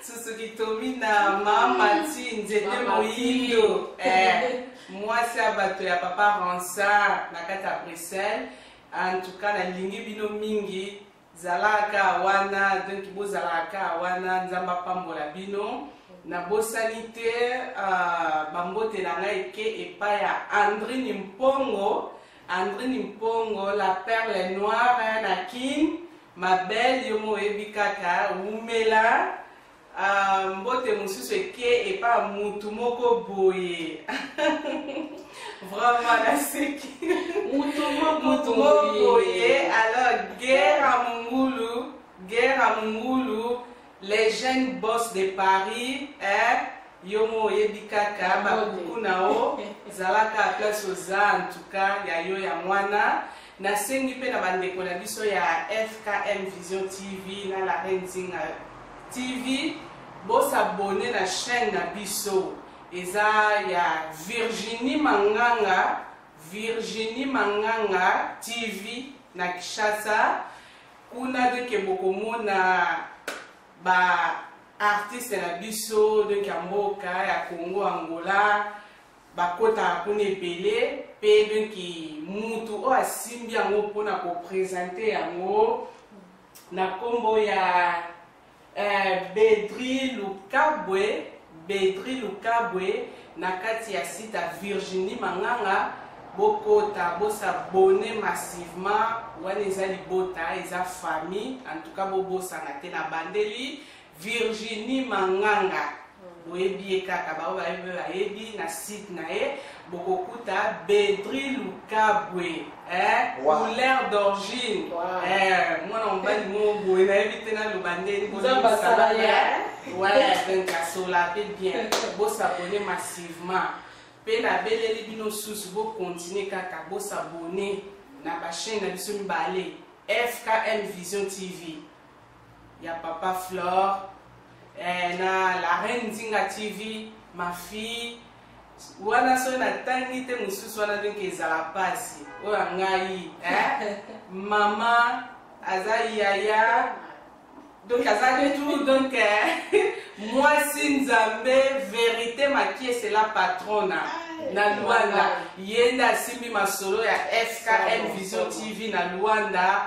susu kitomi na mama ti nzete Mama Ti. moyindo, mwasi ya bato ya papa Ronsard na kati ya Bruxelles. En tout cas nalingi bino mingi, zalaka wana, donc bozalaka wana, Nzambe apambola bino. Nabosani te, bambote na ngai eke epai ya Andrine Mpongo, Andrine Mpongo la perle noire na Kin. Mabele yo mo oyebi kaka wumela. Mbote mosusu eke epai ya mutu moko boye, vraiment naseki. Mutu moko mutu moko boye. Alors Guerre Mungulu, Guerre Mungulu, les jeunes boss de Paris, hein? Yo mo oyebi kaka bakuku na o zalaka place oza. En tout cas ya yo ya mwana, nasengi mpe na bandeko na biso ya FKM Vision TV na La Reine Nzinga TV, bosabonner na chaîne na biso, eza ya Virginie Manganga, Virginie Manganga TV na Kinshasa kuna. Donc bokomona ba artiste na biso, donc ya mboka ya Congo, Angola, bakotaka kuna ebele. Mpe donc mutu oyo asimbi yango mpona koprésenter yango na nkombo ya Bedri Lukabwe, Bedri Lukabwe na kati ya site ya Virginie Manganga. Bokota, bosabonner massivement. Wana eza libota, eza famille. En tout cas bobosana te na bandeli Virginie Manganga, boyebi ye kaka, bao bayebi, bayebi na site na ye bokokuta Bedri Lukabwe, eh? Wow. Couleur d'origine. Eh, mwana mobali moko boye, nayebi te naloba ndeni. Nzambe asala ye. Ouais, donc asola mpe bien. Bosabonner massivement. Mpe nabeleli bino susu, bokontinue kaka bosabonner na bachaîne na biso mibale, FKM Vision TV ya papa Flore, na La Reine Nzinga TV, ma fille. Wana soki natangi te mosusu wana, donc ezala mpasi oyo ya ngai, eh? Mama aza yaya, donc aza tout, donc mwasi Nzambe, Vérité Makiese la patrona na Luanda. Ye nde asimbi masolo ya FKM Vision TV na Luanda.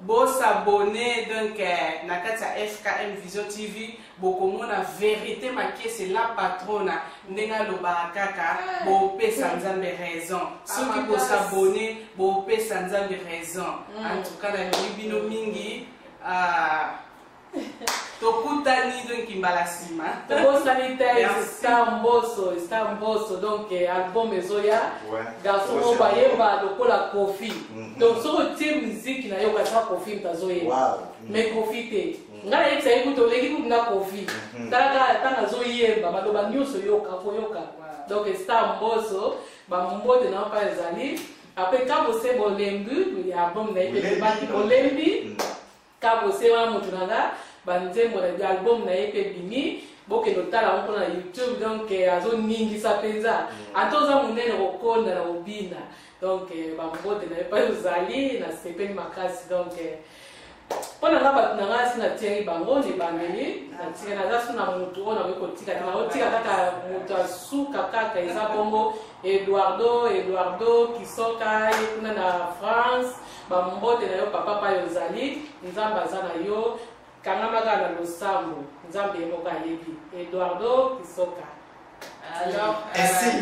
Bosabone donc na kati ya FKM Vision TV, bokomona vérité Makiese la patrona ndenge alobaka kaka, bopesa Nzambe raison. Soki bosabone, bopesa Nzambe raison. En tout cas, nalingi bino mingi. Ah, tokutani donc mbala nsima. Tobosani te. Merci. Star Mboso, Star Mboso, donc album ezoya. Garçon oyo Oyo bayemba lokola Kofi. Donc soki otie miziki na yo, okasa Kofi moto azoyemba. Mais Kofi te, ngai nayebisa ye kutu oleki kutu na Kofi. Tala kaka ntango azoyemba, maloba nyonso yoka koyoka. Donc Star Mboso, bambote na yo mpa ezali. Après, Kabose Bolembi ya album na ye mpe Bolembi, ebaki. non? Bolembi. Kabose wana moto na nga, banzembo na album na ye mpe ebimi, bokende otala yango mpona YouTube. Donc azoningisa mpenza, ata oza monene kokonda na kobina. Donc bambote na ye mpe ozali, nasepeli makasi. Donc mpo na nga, bato na nga asi natiaki bango na ebandeli, natika, naza so na motu oyo nakoki kotika te, nakotika kaka moto asuka kaka eza bongo Eduardo, Eduardo Kisoka ye kuna na France. Bambote na yo papa, pa yo ozali, Nzambe aza na yo, kangama kaka na losambo, Nzambe ye moko ayebi. Eduardo Kisoka. Alors, Ainsi,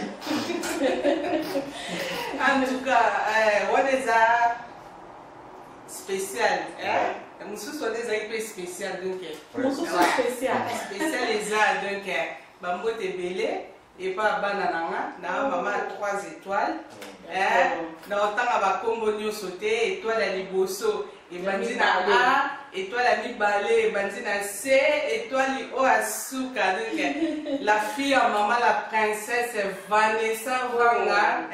en tout cas, wana eza spécial, hein? Mosusu wana ezalaki mpe spécial, donc Mosusu spécial. Spécial eza donc bambote ebele epa bana na nga na mama ya 3 étoiles. Na otanga bakombo nyonso te. Étoile ya liboso ebandi na A, étoile ya mibale ebandi na C, étoile oyo asuka, donc la fille ya mama, la princesse Vanessa Vanga,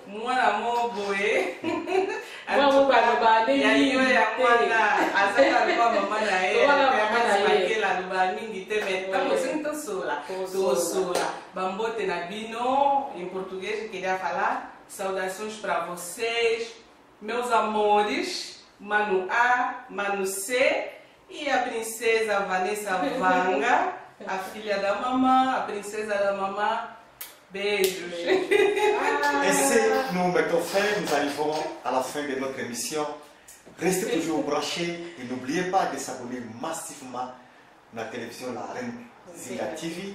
mwana moko boye. Mwana moko aloba nde Ya mingi yo ya te. Mwana azaka loba mama na ye. Loba mama na ye. Makela aloba mingi te, mais ntango esengi tosola. Tosola. Tosola. Bambote na bino. Em português queria falar saudações para vocês, meus amores, mano A, mano C e a princesa Vanessa Vanga, a filha da mamã, a princesa da mamã. Beijos. Ainsi, nous mettons fin, nous arrivons à la fin de notre émission. Restez toujours branchés et n'oubliez pas de s'abonner massivement à la télévision La Reine Zinga TV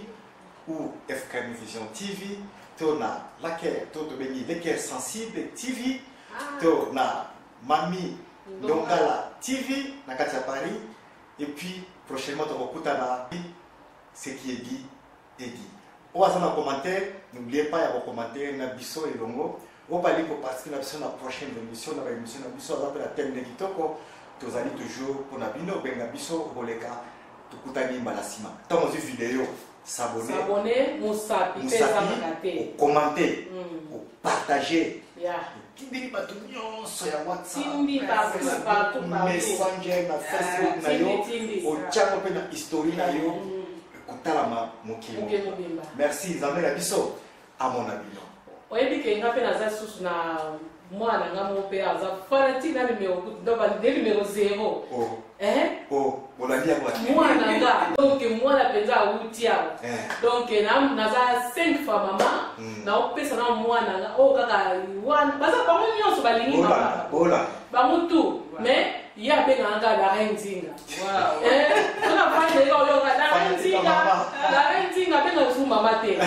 ou FKM Vision TV, to na laquelle to tobengi Leker Sensible TV, to na Mami Ndongala TV na kati ya Paris, et puis prochainement tokokutana. Ce qui est dit est dit. Oyo aza na commentaire, n'oubliez pas ya kocommentaire na biso elongo. Oyo bali koparticipe na biso na prochaine émission, na baémission na biso, aza mpe na thème nde kitoko, tozali toujours mpona bino. Obenga biso, okoleka. Tokutani mbala nsima. Ntango ozwi video, s'abonner. S'abonner, mosapi mpe ezangaka te. Okommente, opartage, otindeli bato nyonso ya WhatsApp, Tindi partout, partout, partout. Messenger, na Facebook na yo. Tindi, tindi. Otiango mpe na histoire na yo, kotalama mokili. Mokili mobimba. Merci, Nzambe na biso amona bino. Oyebi ke nga mpe naza susu na mwana nga moko mpe aza fanatique na numéro kutu, donc nde numéro 0. O. Eh? O bolandi yango ati. Mwana nga, donc mwana mpenza awuti awa. Donc naza 5 fois mama. Naopesa na mwana nga oyo kaka wana, baza bango nyonso balingi mama. Bolanda, bolanda. Bango tout, mais ye abengaka nga la reine Nzinga. Wow. Soki afandeli oyoka la reine Fanatique ya Nzinga. mama. La reine Nzinga abenga lisusu mama te.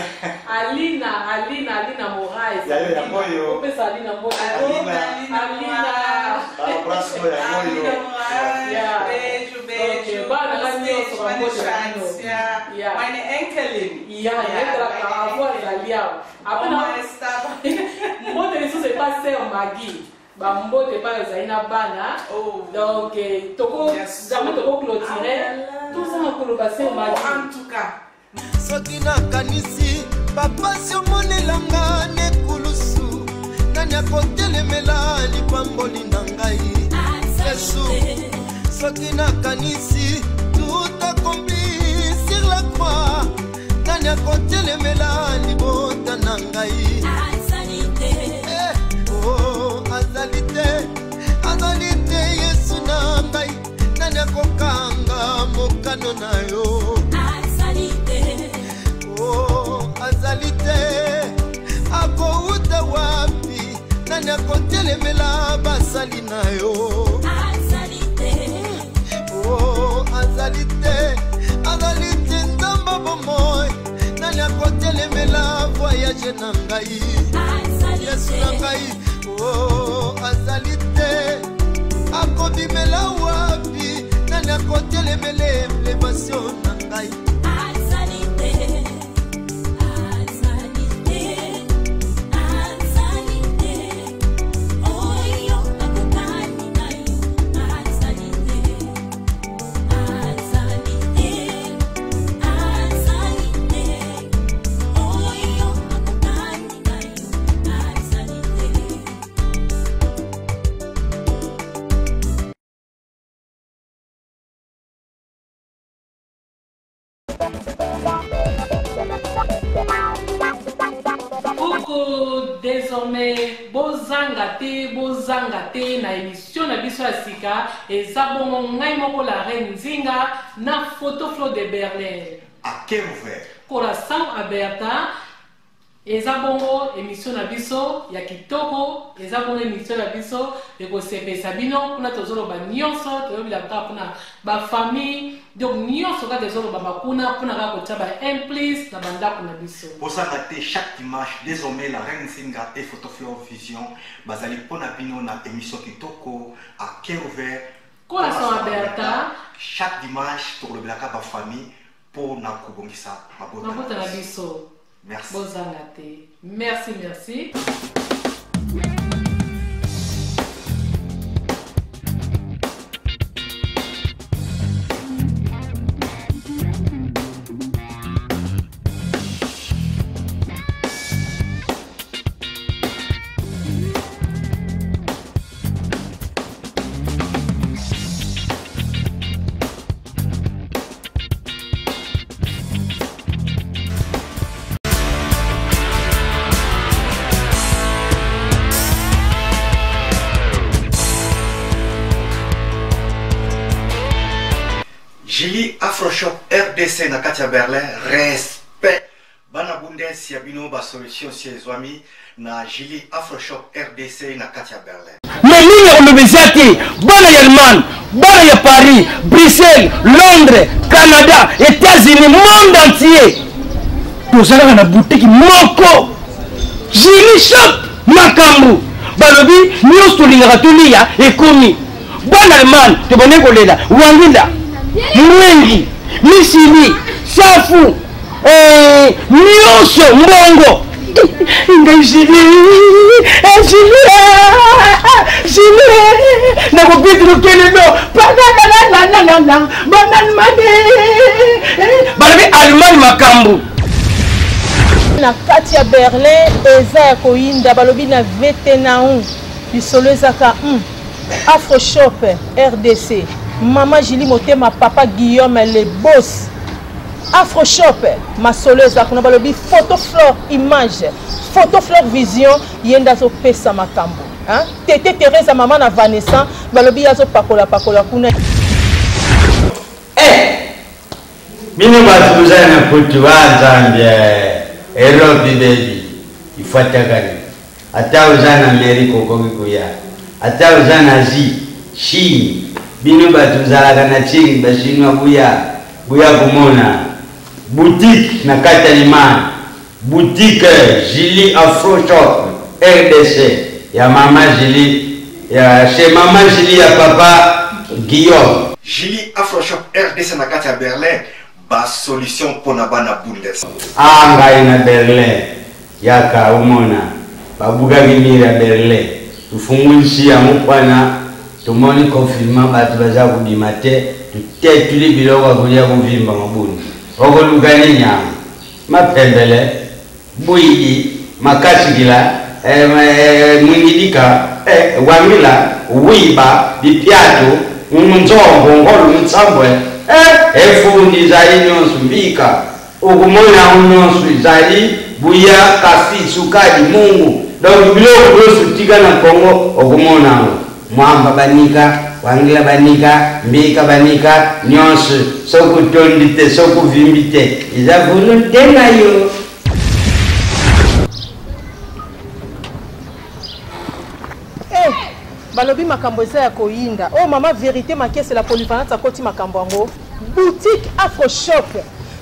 Alina, Alina, Alina Morais. Ya yo, yango oyo. Opesa Alina mbote. Alina. Alina. Baembrasse oyo yango oyo. Alina Moraes, beijo, beijo. Ok, bana nga nyonso, Vocês, meine bambote na bino. Schatz, ja. Meine Enkelin. Ya yetalaka avo azali awa. Apres Oma estava. Mbote lisusu epa sœur Magi, bambote epai ezali na bana. Oh. Donc toko Bien sûr. yango tokoclôturer. Ah là là. Tozanga koloba, sœur Magi. En tout cas, Soki nakanisi bapasi omonelanga nekulusu, nani akotelemela lipamboli na ngai, Yesu? Soki nakanisi tout accompli sur la croix, nani akotelemela libota na ngai? Eh, oh, azali te, azali te, Yesu na ngai. Nani akokanga mokano na yo? Oh, azali te, akouta wapi? Nani akotelemela basali na yo? akotelemela voyage na ngai Yesu na ngai oh, azali te akobimela wapi nani akotelemela elevation na ngai Azali te, azali te, azali te, oyo akokani na yo. Azali te, azali te, azali te, oyo akokani na yo. Azali te. Coucou, désormais bozanga te, bozanga te na émission na biso ya sika. Eza bongo ngai moko la reine Nzinga na Photo Flo de Berlin À cœur ouvert. Corazon Aberta. Eza bongo émission na biso ya kitoko, eza bongo émission na biso ekosepesa bino. Kuna tozoloba nyonso, toyobila kaka mpona bafamille, donc nyonso kaka ezolobama kuna mpona kaka kotia ba implice na bandako na biso. Bozanga te chaque dimanche, désormais la reine Nzinga et Photoflore Vision bazali mpona bino na émission kitoko à cœur ouvert. Corazon Aberta. Chaque dimanche tokolobelaka bafamille mpona kobongisa mabota na biso. Merci. Bozanga te. Merci, merci. Julie Afroshop RDC na kati ya Berlin, respect bana Bundes ya bino ba solution si ezwami na Julie Afroshop RDC na kati ya Berlin. Mais nini akoloba eza te, bana ya Allemagne, bana ya Paris, Bruxelles, Londres, Canada, États-Unis, monde entier, tozalaka na boutique moko Julie Shop. Makambo balobi nyonso tolingaka tolia ekomi. Bana Allemagne tobandaki kolela wangila, mwengi, misili, safu, nyonso mbongo. Ngai Julie, Julie, Julie, nakobeti lokelelo banananananana bananmane balobi Allemagne makambo. Na kati ya Berlin eza ya koyinda, balobi na Vetenaun lisolo ezaka Afroshop RDC, Mama Julie Motema, Papa Guillaume le boss. Afroshop masolo eza kuna, balobi Photo Flore image, Photo Flore vision, ye nde azopesa makambo. Hein? Tete Teresa, mama na Vanessa, balobi ye azopakola pakola kuna. Bino bato boza na kutu ba Nzambe, Europe bebi ifuatakani. Ata oza na Amerika okoki koya, ata oza na Asie, Chine, bino bato ozalaka na Chine, bachinois buya buya komona boutique na kati ya Allemagne, boutique Julie Afro Shop RDC ya mama Julie, ya chez mama Julie ya papa Guillaume. Julie Afro Shop RDC na kati ya Berlin, ba solution pona bana Bundes. Ah, ngai na Berlin yaka omona babukaki mire ya Berlin, tufungulisi yango mpana tomoni confinement, bato baza kobima te, totetuli biloko ya kolia kovimba mabuni. Okoluka nini yango? Mapembele, bwidi, makasikila, mwingidika, wangila, wiba, bipiatu, nzombo, ngolu, mtsambwe, efundi ezali nyonso mbika. Okomona yango nyonso ezali buya, kafi, sukali, mungu. Donc biloko nyonso tika na Congo okomona yango. Mwamba banika, wangila banika, mbika banika, nyonso. Soki otondi te, soki ovimbi te, eza volonté na yo. Balobi makambo eza ya koyinda. Oh mama vérité makese la polyvalente akoti makambo yango. Boutique Afro Shop.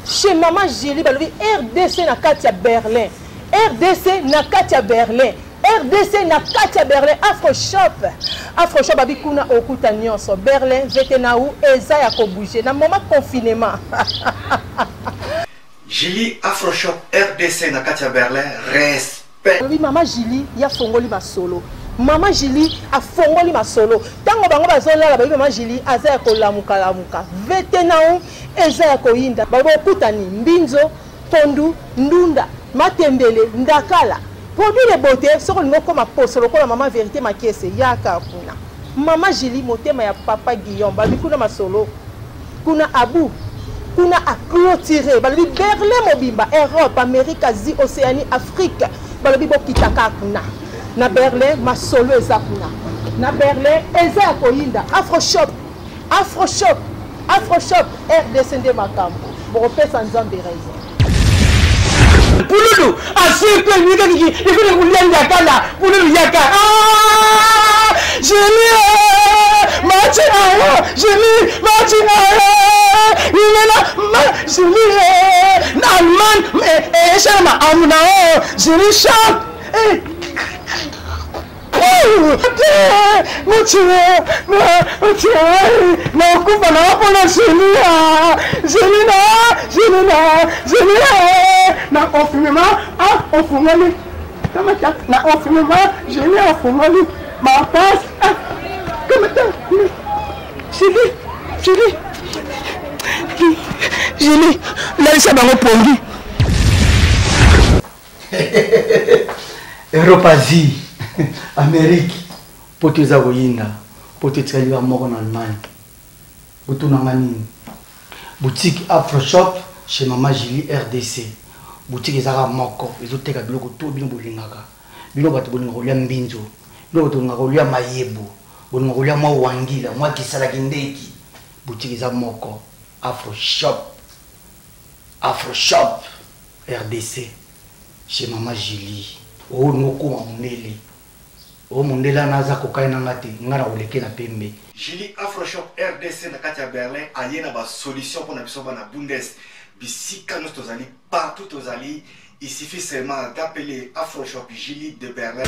Chez Mama Julie balobi RDC na kati ya Berlin. RDC na kati ya Berlin. RDC na kati ya Berlin Afro Shop. Afro Shop abi kuna okuta nyonso. Berlin Vetenau eza ya ko bouger na moment confinement. Julie Afro Shop RDC na kati ya Berlin respect. Balobi mama Julie ya fongoli masolo. Mama Julie afongoli masolo. Tango bango bazolala balobi mama Julie aza ya kolamuka lamuka. Vetenau eza ya koyinda. Balobi okutani mbinzo pondu ndunda matembele ndakala produit de beauté soki olingi okoma poso lokola mama verité makiese yaka kuna mama Julie motema ya papa Guillaume balobi kuna masolo kuna abu kuna a clôturer balobi Berlin mobimba Europe Amérique Asie Océanie Afrique balobi bokitaka kuna na Berlin masolo eza kuna na Berlin eza ya koyinda Afro Shop Afro Shop Afro Shop RDC nde makambo bokopesa Nzambe raison. Pululu asekwe mikakiki ifune kulia ndakala pululu yaka ah Julie machi ayo Julie machi ayo imena ma Julie na Allemagne eh eh ma amuna oh Julie chante eh nakufa na mpona jelia jelina jelina jelia na confinement ofungoli kamata na confinement jelia ofungoli mapasi kamata jeli jeli jeli lalisa bango pongi. Europe, Asie, Amérique, poto eza koyinda, poto etikali kaka moko na Allemagne. Botuna nga nini? Boutique Afro Shop chez Mama Julie RDC. Boutique eza kaka moko, ezoteka biloko to bino bolingaka. Bino bato bolingaka kolia mbinzo, bino bato bolingaka kolia mayebo, bolingaka kolia mwa wangila, mwa kisalaki ndeki. Boutique eza moko, Afro Shop. Afro Shop. RDC chez mama Julie. Olingi okoma mondele. O mondele wana aza kokani na nga te, nga na koleke na pembe. Julie Afroshop RDC na kati ya Berlin aye na ba solution pona biso bana Bundes bisika nyonso tozali partout tozali il suffit seulement d'appeler Afroshop Julie de Berlin.